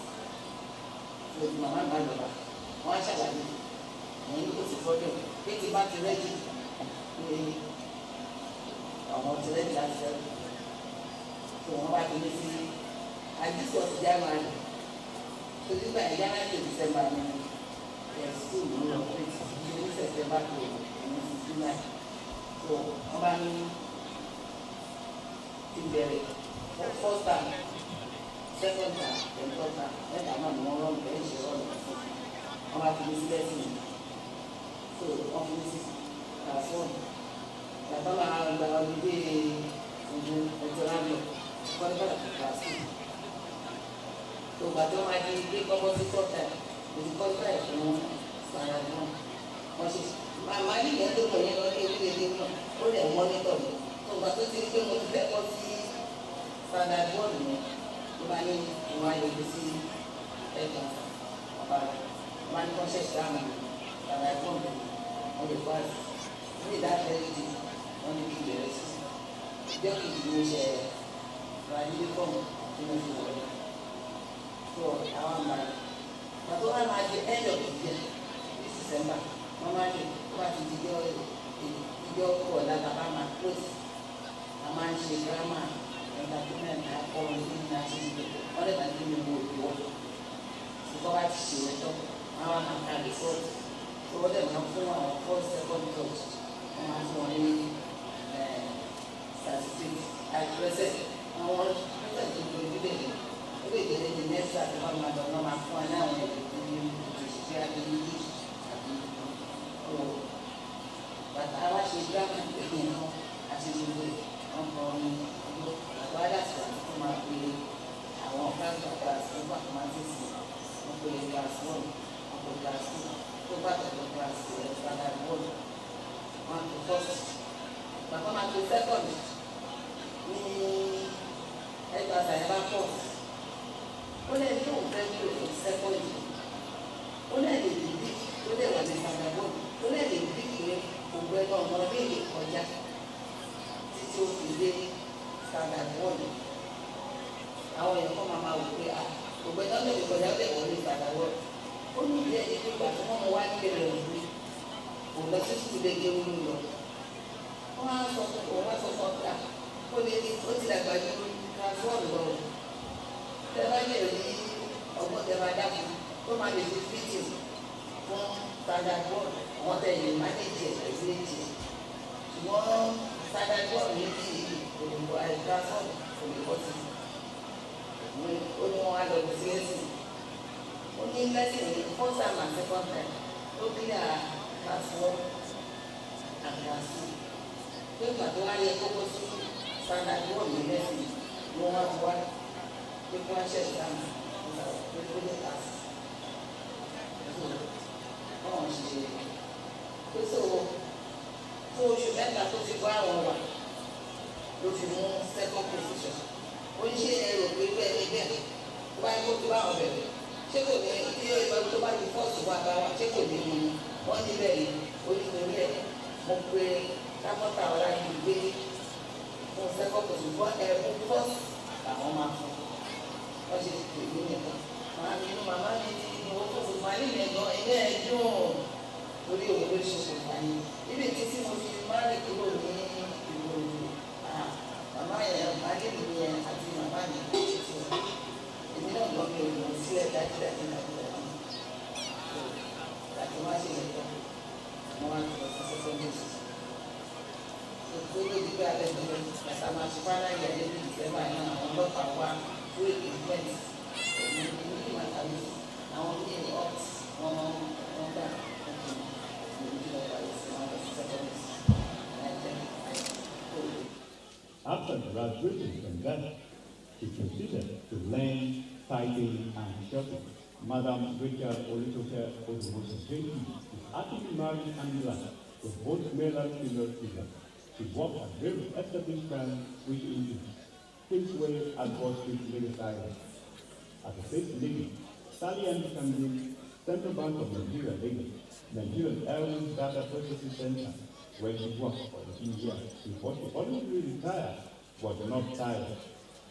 tó ti màmá mi bá lọ bá wọ́n á ṣàlàyé ẹ̀yìn ní kò sí fọ́jọ́ pé tí bá ti rẹ́jì ní àwọn ti rẹ́dí láti sẹ́wọ̀n tó wọ́n bá ti ní sí àdìsọ̀ ti January tó nígbà yẹn January to December ní ẹ̀ school ló lọ pé ní September to ní July tó wọ́n bá ní ti bẹ̀rẹ̀ first term, second term, then third term, mẹ́ta náà ni wọ́n rọ́ọ̀nù bẹ́ẹ̀ ṣe rọ́ọ̀nù fún wọ́n bá fi ní sílẹ̀ sí i so wọ́n fi ní sí class one. Bàbá máa gba ọdún ogun ẹ̀tọ́lámì kọ́ńtà class two. Tó gbà tó máa di pé kọ́kọ́ sí kọ́ńtà òdì kọ́ńtà fún sàrà náà. Wọ́n ṣe màmá nìyẹn tó kọ̀ yẹn lọ ní orílẹ̀-èdè náà ó lẹ̀ mọ́nítọ̀ mi. Tó gbà tó ti rí pé mo ti fẹ́ kọ́ sí standard one yẹn ló bá ní ìwọ̀n ayọ̀dẹ̀ sí ẹ̀ka ọ̀bá rẹ̀. Wọ́n máa ní kọ́ńṣẹ́ ìdáhùn standard one wọ́n lè pass ní ìdájọ́ ìdí wọ́n ní kí n bẹ̀rẹ̀ sí ìjọ kejì ni mo ṣe ra uniform tí mo fi wọlé tó àwọn àmà pàtó wọn máa di end of the year ní December wọ́n máa ní wọ́n bá ti di ìjọ kọ̀ ọ̀la bàbá máa close a máa ń ṣe grammar entertainment akọrin ní àti ìgbẹ́ wọ́n lè máa gbé mi wo ìwọ ṣùgbọ́n bá ti ṣe yẹn tán wọ́n á máa ka result tó wọ́n lè máa fún àwọn first second third wọ́n máa fún wọn ní certificate àìpẹ́sẹ̀ àwọn pẹ́sẹ̀ tó dojú lè ní ó lè jẹ́ ní next class wọ́n máa lọ wọ́n máa fún wọn ní àwọn èdè tó ní òṣìṣẹ́ àti English àbí ọ̀ bàtà wá ṣe grammar ìpínlẹ̀ náà àti gbogbo ẹ̀ wọ́n kọ́ ní ọdún bàtà wá dàtí àti tó máa pe àwọn class by class fún mathematics wọ́n pe class one wọ́n pe class two tó bá tẹ̀lé class standard one wọ́n pe first bàbá máa pe second ní ẹgbẹ́ àtàyè bá pọ̀ ó lẹ́yìn tó ń fẹ́ pè fún second ó lẹ́yìn lè bí ó lè wà ní standard one ó lẹ́yìn lè bí pé ògbó ẹgbẹ́ ọmọ ilé ìwé kọjá títí ó fi dé standard one àwọn èèyàn kọ́ máa ma wò pé ah Ògbẹ́ náà lè kọjá bẹ̀ wọlé padà wọ̀. Ó ní ìdí ẹni pé ìgbà tí wọ́n mú wá ní kẹlẹ̀ òkú kò lọ sí sùkúl lè gé wúlò lọ. Wọ́n á sọ fún òun wá sọ fún ọ̀gá ó lè ní ó ti dàgbà ju transform lọ. Tẹ́ bá lè rí ọgbọ́n tẹ́ bá dákun tó máa lè fi fitting fún standard one àwọn tẹ́ lè manage ẹ̀ pẹ̀lú èjì. Ṣùgbọ́n standard one méjì òyìnbó transform kò lè bọ́ sí. Ó ní wọ́n á lọ sí lẹ́sìn. Ó ní lẹ́sìn ní first time and second time ó clear class one and class two. Pé ìgbà tó wá yẹ kókó sí standard one ní lẹ́sìn ni wọ́n wá wá pé kí wọ́n ṣe exam pé kó lè pass. Wọ́n ṣe pé so fún oṣù mẹ́ta tó fi bá àwọn wà ló fi mú second position. Ó ní ṣé ẹ rò pé bẹ́ẹ̀ ni bẹ́ẹ̀ tó bá yẹ kó tó bá àwọn bẹ̀rẹ̀ ṣé kò ní tí tó bá di fọ́ọ̀sì wà bá wa ṣé kò ní mú wọ́n ní bẹ́ẹ̀ ni ó ní torí ẹ̀ mo pe kámọ́tà ọ̀la yìí gbé fún second position fún ẹ fún fọ́ọ̀sì làwọn máa fún wọ́n ṣe pè mí nìkan màá mi inú màmá mi ti dùn ó fún fún màálì mi gan ilé ẹ̀ dùn torí òun ló ṣe kò fà yín ibi títí mo fi márì kúrò ní Ìkòròdú màmá yẹn màálì mi yẹn àti màmá mi ti èmi náà gbọ́ mi ò lọ sílẹ̀ dájúdájú dájúdájú láti wá ṣe ìyẹn mo wá lọ sí secondary school tó ló di pé abẹ́gbẹ́ bàtà máa ṣe fáná ìyá ní December náà àwọn ọlọ́pàá wá fún equipment èmi ní ìmọ̀tàwé àwọn míì opt wọn wọn gbà After graduating from that, she proceeded to learn typing and shopping. Madam Rachel Olutoke Odumosu JP is happily married and blessed with both male and female children. She worked at various established firms, which include Kingsway and Wall Street, Lagos Island. As a state lady, Sally M. Kambi, Central Bank of Nigeria, Lagos, Nigerian Airways Data Processing Center, where she worked for 18 years before she ultimately retired, but not tired,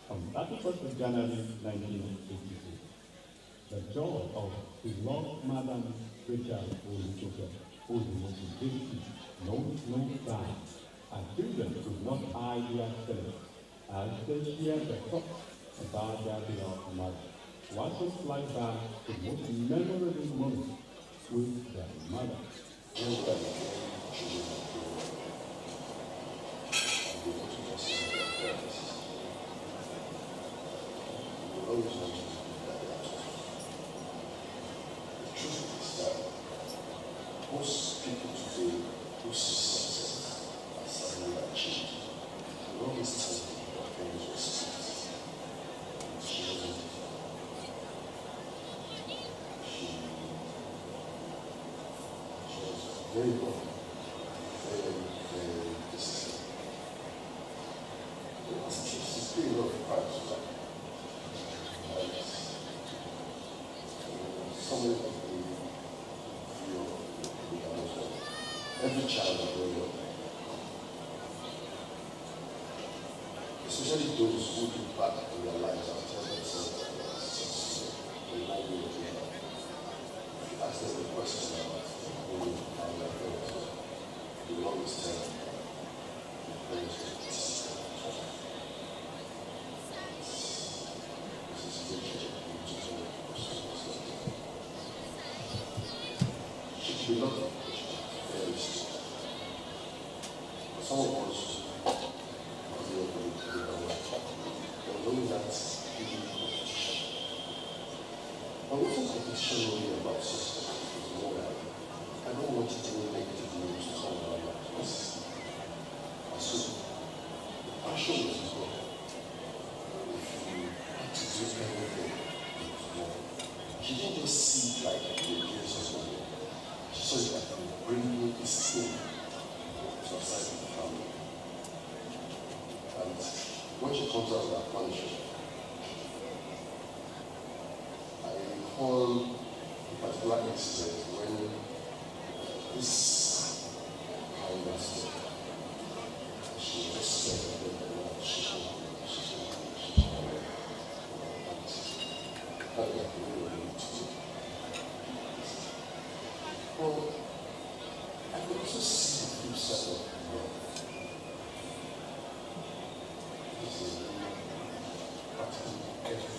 on 31st of January 1986. The joy of beloved Madam Rachel Olutoke Odumosu JP knows no bounds. Her children could not hide their feelings as they shared their thoughts about their beloved mother. Watch us fly back to the most memorable moments with their mother. The truth is that most people today who see success as something achieved, they always tell you their parents were strict. She wasn't different. She was very loving, very, very disciplined. She paid a lot of price for that. And somebody like me, you know, every child growing up, especially those who look back in their lives and tell themselves that they are successful in one way or the other. If you ask them the question about growing up how their parents were, they will always tell you that their parents were disciplined. This is Rachel, she could be loving, but she could be very strict. For some of us, grew up with the there was always that feeling of competition. But wasn't competition only about success? It was more like, I don't want to do negative news to someone like this. And so, the passion was more. If you had to do anything, it was more. She didn't just see it like you were doing something. She saw it like you were bringing this thing to a side of the family. And when she comes out of that punishment, I recall a particular incident when this kind of stuff, she just said that she. And careful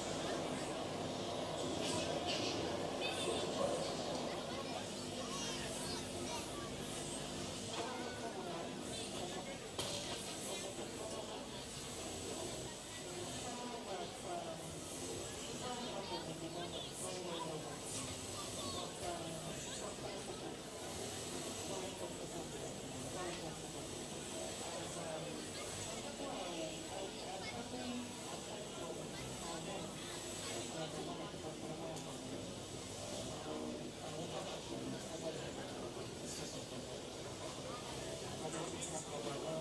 to choose my children for the bride.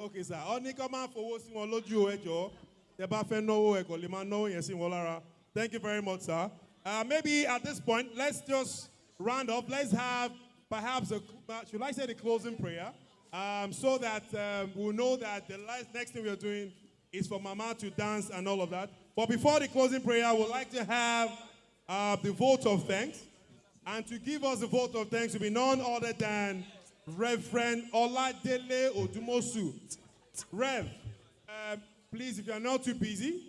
Okay, sir. Ó ní kó máa fowó sí wọn lójú o, ẹ jọ̀ọ́. Tẹ́ bá fẹ́ náwó, ẹ kò lè máa náwó yẹn sí wọn lára. Thank you very much, sir. Maybe at this point, let's just round up. Let's have perhaps, should I say the closing prayer? So that we'll know that the next thing we are doing is for Mama to dance and all of that. But before the closing prayer, we'd like to have the vote of thanks. And to give us the vote of thanks will be none other than Reverend Oladele Odumosu. Rev, please, if you are not too busy,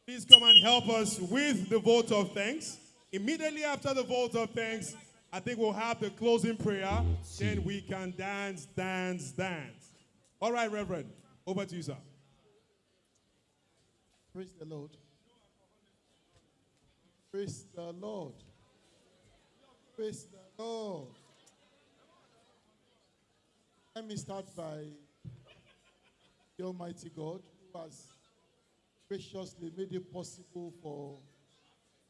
please come and help us with the vote of thanks. Immediately after the vote of thanks, I think we'll have the closing prayer. Then we can dance, dance, dance. All right, Reverend, over to you, sir. Praise the Lord. Praise the Lord. Praise the Lord. Let me start by the Almighty God, who has graciously made it possible for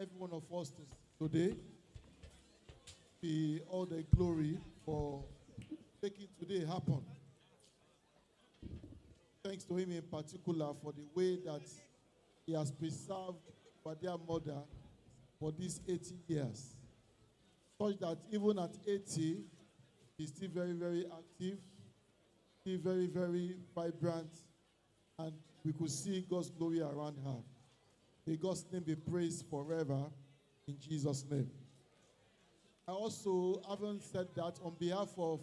every one of us today. Be all the glory for making today happen. Thanks to him in particular for the way that he has preserved our dear mother for these 80 years. Such that even at 80, he's still very, very active, still very, very vibrant, and we could see God's glory around her. May God's name be praised forever, in Jesus' name. I also haven't said that on behalf of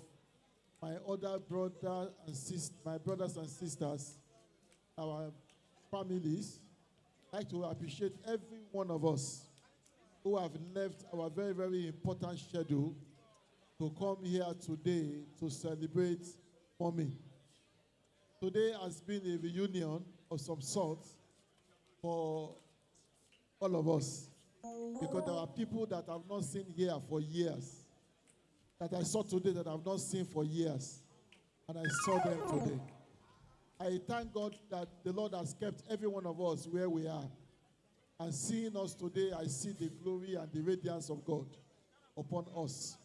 my other brother and my brothers and sisters, our families, I'd like to appreciate every one of us who have left our very, very important schedule to come here today to celebrate Mommy. Today has been a reunion of some sort for all of us, because there are people that I've not seen here for years, that I saw today that I've not seen for years, and I saw them today. I thank God that the Lord has kept every one of us where we are. And seeing us today, I see the glory and the radiance of God upon us.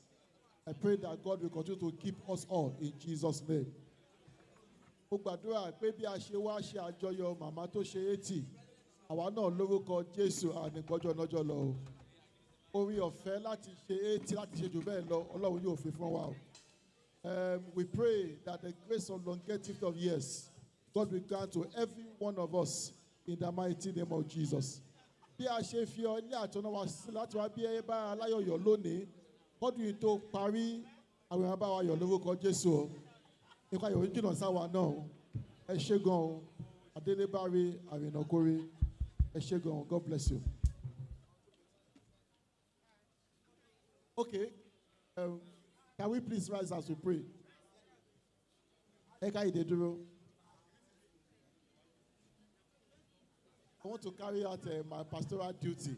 I pray that God will continue to keep us all in Jesus' name. Mo gbàdúrà pé bí a ṣe wá ṣe àjọyọ̀ màmá tó ṣe 80, àwa náà lórúkọ Jésù àníkọjọ́ lọ́jọ́ lọ o. Orí ọ̀fẹ́ láti ṣe 80 láti ṣe jù bẹ́ẹ̀ lọ, Ọlọ́run yóò fi fún wa o. We pray that the grace of longevity of years, God will grant to every one of us in the mighty name of Jesus. Bí a ṣe fi ilé àtọ̀nà wa sí láti wá bí ẹ bá aláyọ̀yọ̀ lónìí, kọ́dún yìí tó parí, àwọn èèyàn bá wa yọ̀ lórúkọ Jésù o. Nípa ayọ̀ jìnnà sáwa náà o. Ẹ ṣé gan o. Adélébárí Àrìnàkórí. Ẹ ṣé gan o. God bless you. Okay. Can we please rise as we pray? Ẹ ká ìdè dúró. I want to carry out my pastoral duty.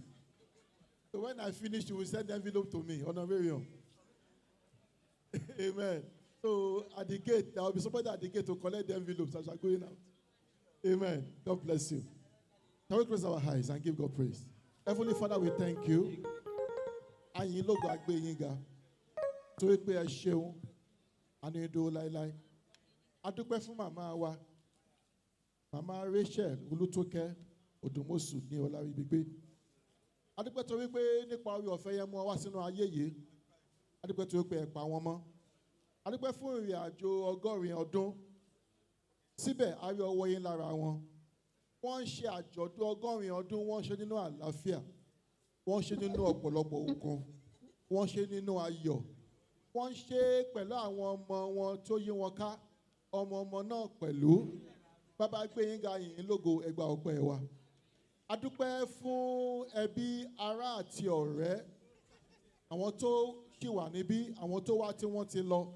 So when I finish, you will send the envelope to me, honorarium. Amen. So at the gate, there will be somebody at the gate to collect the envelopes as you are going out. Amen. God bless you. Can we close our eyes and give God praise? Heavenly Father, we thank you. A yìn lógo, a gbé yín ga. Torí pé ẹ ṣeun, àánú yín dúró láéláé. A dúpẹ́ fún màmá wa, Màmá Rachel Olútókẹ́ Odùmọ̀sù ní Ọláríbigbé. A dúpẹ́ torí pé nípa oore ọ̀fẹ́ yẹn mú wa wá sínú ayé yìí. A dúpẹ́ torí pé ẹ pa wọ́n mọ́. A dúpẹ́ fún ìrìn àjò 80 ọdún. Síbẹ̀, a rí ọwọ́ yín lára wọn. Wọ́n ń ṣe àjọ̀dún 80 ọdún, wọ́n ń ṣe nínú àlàáfíà, wọ́n ń ṣe nínú ọ̀pọ̀lọpọ̀ okun, wọ́n ń ṣe nínú ayọ̀, wọ́n ń ṣe pẹ̀lú àwọn ọmọ wọn tó yí wọn ká, ọmọ ọmọ náà pẹ̀lú. Bàbá, gbé yín ga, yìn lógo, ẹ gba ọpẹ́ wa. A dúpẹ́ fún ẹbí, ará àti ọ̀rẹ́, àwọn tó ṣì wà níbí, àwọn tó wá tí wọ́n ti lọ.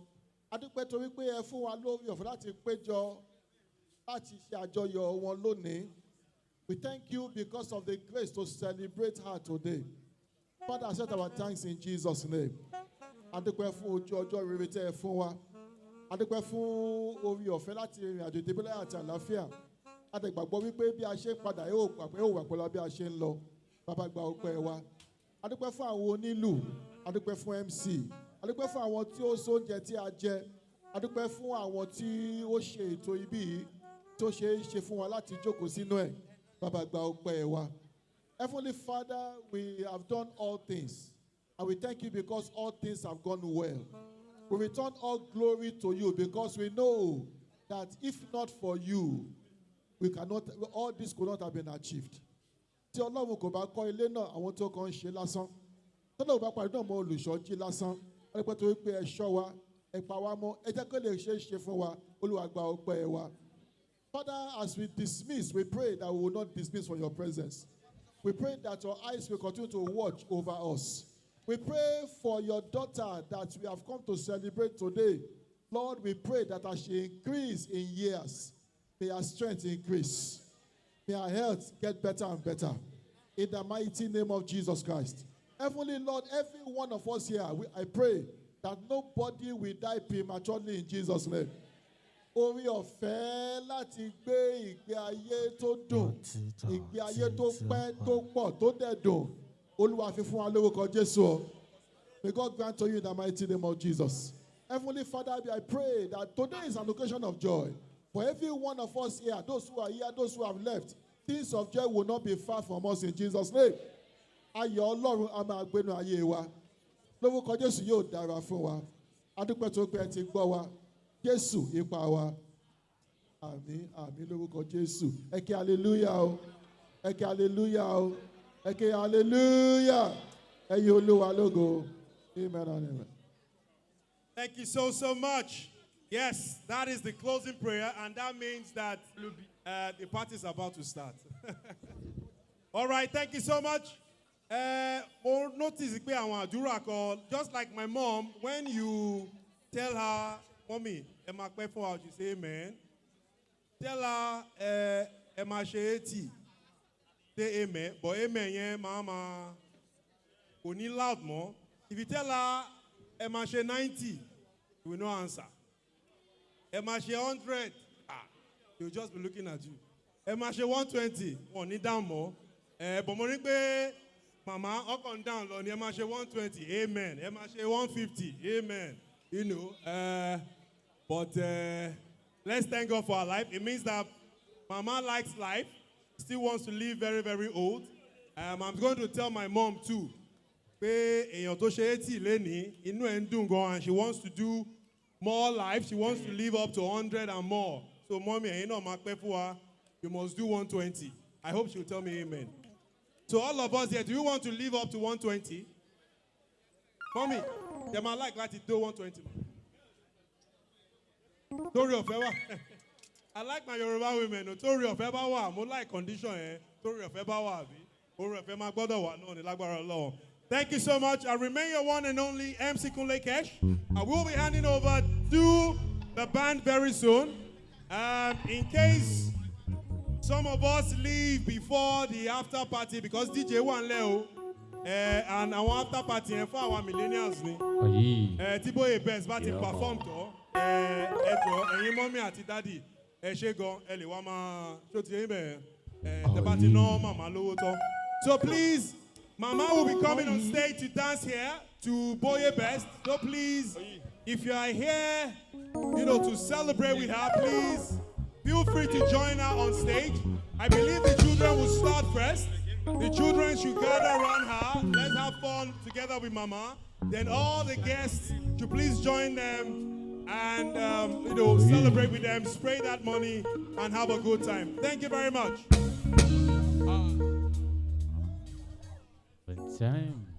A dúpẹ́ torí pé ẹ fún wa lóore ọ̀fẹ́ láti péjọ láti ṣe àjọyọ̀ wọn lónìí. We thank you because of the grace to celebrate her today. Father, accept our thanks in Jesus' name. A dúpẹ́ fún ojú ọjọ́ rere tẹ́ ẹ fún wa. A dúpẹ́ fún oore ọ̀fẹ́ láti rìnrìn àjò débí láyọ̀ àti àlàáfíà. A dẹ̀ gbàgbọ́ wípé bí a ṣe ń padà yóò wà pẹ̀lú bí a ṣe ń lọ. Bàbá, gba ọpẹ́ wa. A dúpẹ́ fún àwọn onílù. A dúpẹ́ fún MC. A dúpẹ́ fún àwọn tí ó sóúnjẹ tí a jẹ. A dúpẹ́ fún àwọn tí ó ṣe ètò ibí yìí tó ṣe é ṣe fún wa láti jókòó sínú ẹ̀. Bàbá, gba ọpẹ́ wa. Heavenly Father, we have done all things. And we thank you because all things have gone well. We return all glory to you because we know that if not for you, we cannot, all this could not have been achieved. Tí Ọlọ́run kò bá kọ́ ilé náà, àwọn tó kàn ń ṣe lásán. Tọ́lọ́run bá parí náà mọ́, olùṣọ́ jí lásán. Wọ́n ní pẹ́ torí pé ẹ ṣọ́ wa, ẹ pa wá mọ́, ẹ jẹ́ kó lè ṣe é ṣe fún wa. Olúwa, gba ọpẹ́ wa. Father, as we dismiss, we pray that we will not dismiss from your presence. We pray that your eyes will continue to watch over us. We pray for your daughter that we have come to celebrate today. Lord, we pray that as she increase in years, may her strength increase. May her health get better and better. In the mighty name of Jesus Christ. Heavenly Lord, every one of us here, I pray that nobody will die prematurely in Jesus' name. Oore ọ̀fẹ́ láti gbé ìgbé ayé tó dùn, ìgbé ayé tó pẹ́, tó pọ̀, tó dẹ̀ dùn. Olúwa, fi fún wa lórúkọ Jésù o. May God grant to you in the mighty name of Jesus. Heavenly Father, I pray that today is an occasion of joy. For every one of us here, those who are here, those who have left, things of joy will not be far from us in Jesus' name. Ayọ̀ Ọlọ́run a máa gbénu ayé wa. Lórúkọ Jésù, yóò dára fún wa. A dúpẹ́ tó pé ẹ ti gbọ́ wa. Jésù ipa wa. Àmín, àmín lórúkọ Jésù. Ẹ kí hallelujah o. Ẹ kí hallelujah o. Ẹ kí hallelujah. Ẹ yin Olúwa lógo. Amen and amen. Thank you so, so much. Yes, that is the closing prayer, and that means that the party is about to start. All right, thank you so much. Mo notice pé àwọn àdúrà kan, just like my mom, when you tell her, "Mommy, ẹ máa pẹ́ fún wa," she say, "Amen." Tell her, "Ẹ máa ṣe 80," say amen, but amen yẹn máa máa kò ní loud mọ́. If you tell her, "Ẹ máa ṣe 90," she will not answer. "Ẹ máa ṣe 100," ah, she will just be looking at you. "Ẹ máa ṣe 120," wọn ò ní dáhùn mọ́. Ẹ bọ̀ mo rí pé màmá ọkàn down lọ ni. "Ẹ máa ṣe 120," amen. "Ẹ máa ṣe 150," amen. But let's thank God for our life. It means that Mama likes life, still wants to live very, very old. I'm going to tell my mom too pé èèyàn tó ṣe 80 lénìí, inú ẹ̀ ń dùn gan, and she wants to do more life. She wants to live up to 100 and more. So mommy, ẹ̀yin náà máa pẹ́ fún wa. You must do 120. I hope she will tell me amen. So all of us here, do you want to live up to 120? Mommy, dem máa like láti tó 120. Tóore ọ̀fẹ́ wà. I like my Yoruba women o. Tóore ọ̀fẹ́ bá wà, mo like condition yẹn. Tóore ọ̀fẹ́ bá wà àbí? Oore ọ̀fẹ́ máa gbọ́dọ̀ wà náà ní lágbára Ọlọ́run. Thank you so much. I remain your one and only MC Kunle Kesh. I will be handing over to the band very soon. In case some of us leave before the after party, because DJ wà ńlẹ̀ o, and àwọn after party yẹn fún àwọn millennials ni. Tí Bóyè Best bá ti perform tán. Ẹ ẹ jọ, ẹ̀yin mummy àti daddy, ẹ ṣé gan, ẹ lè wá máa tó ti yín bẹ̀rẹ̀ ẹ tẹ́ bá ti ná màmá lówó tán. So please, Mama will be coming on stage to dance here to Boye Best. So please, if you are here to celebrate with her, please feel free to join her on stage. I believe the children will start first. The children should gather around her. Let's have fun together with Mama. Then all the guests should please join them and celebrate with them, spray that money, and have a good time. Thank you very much. Time.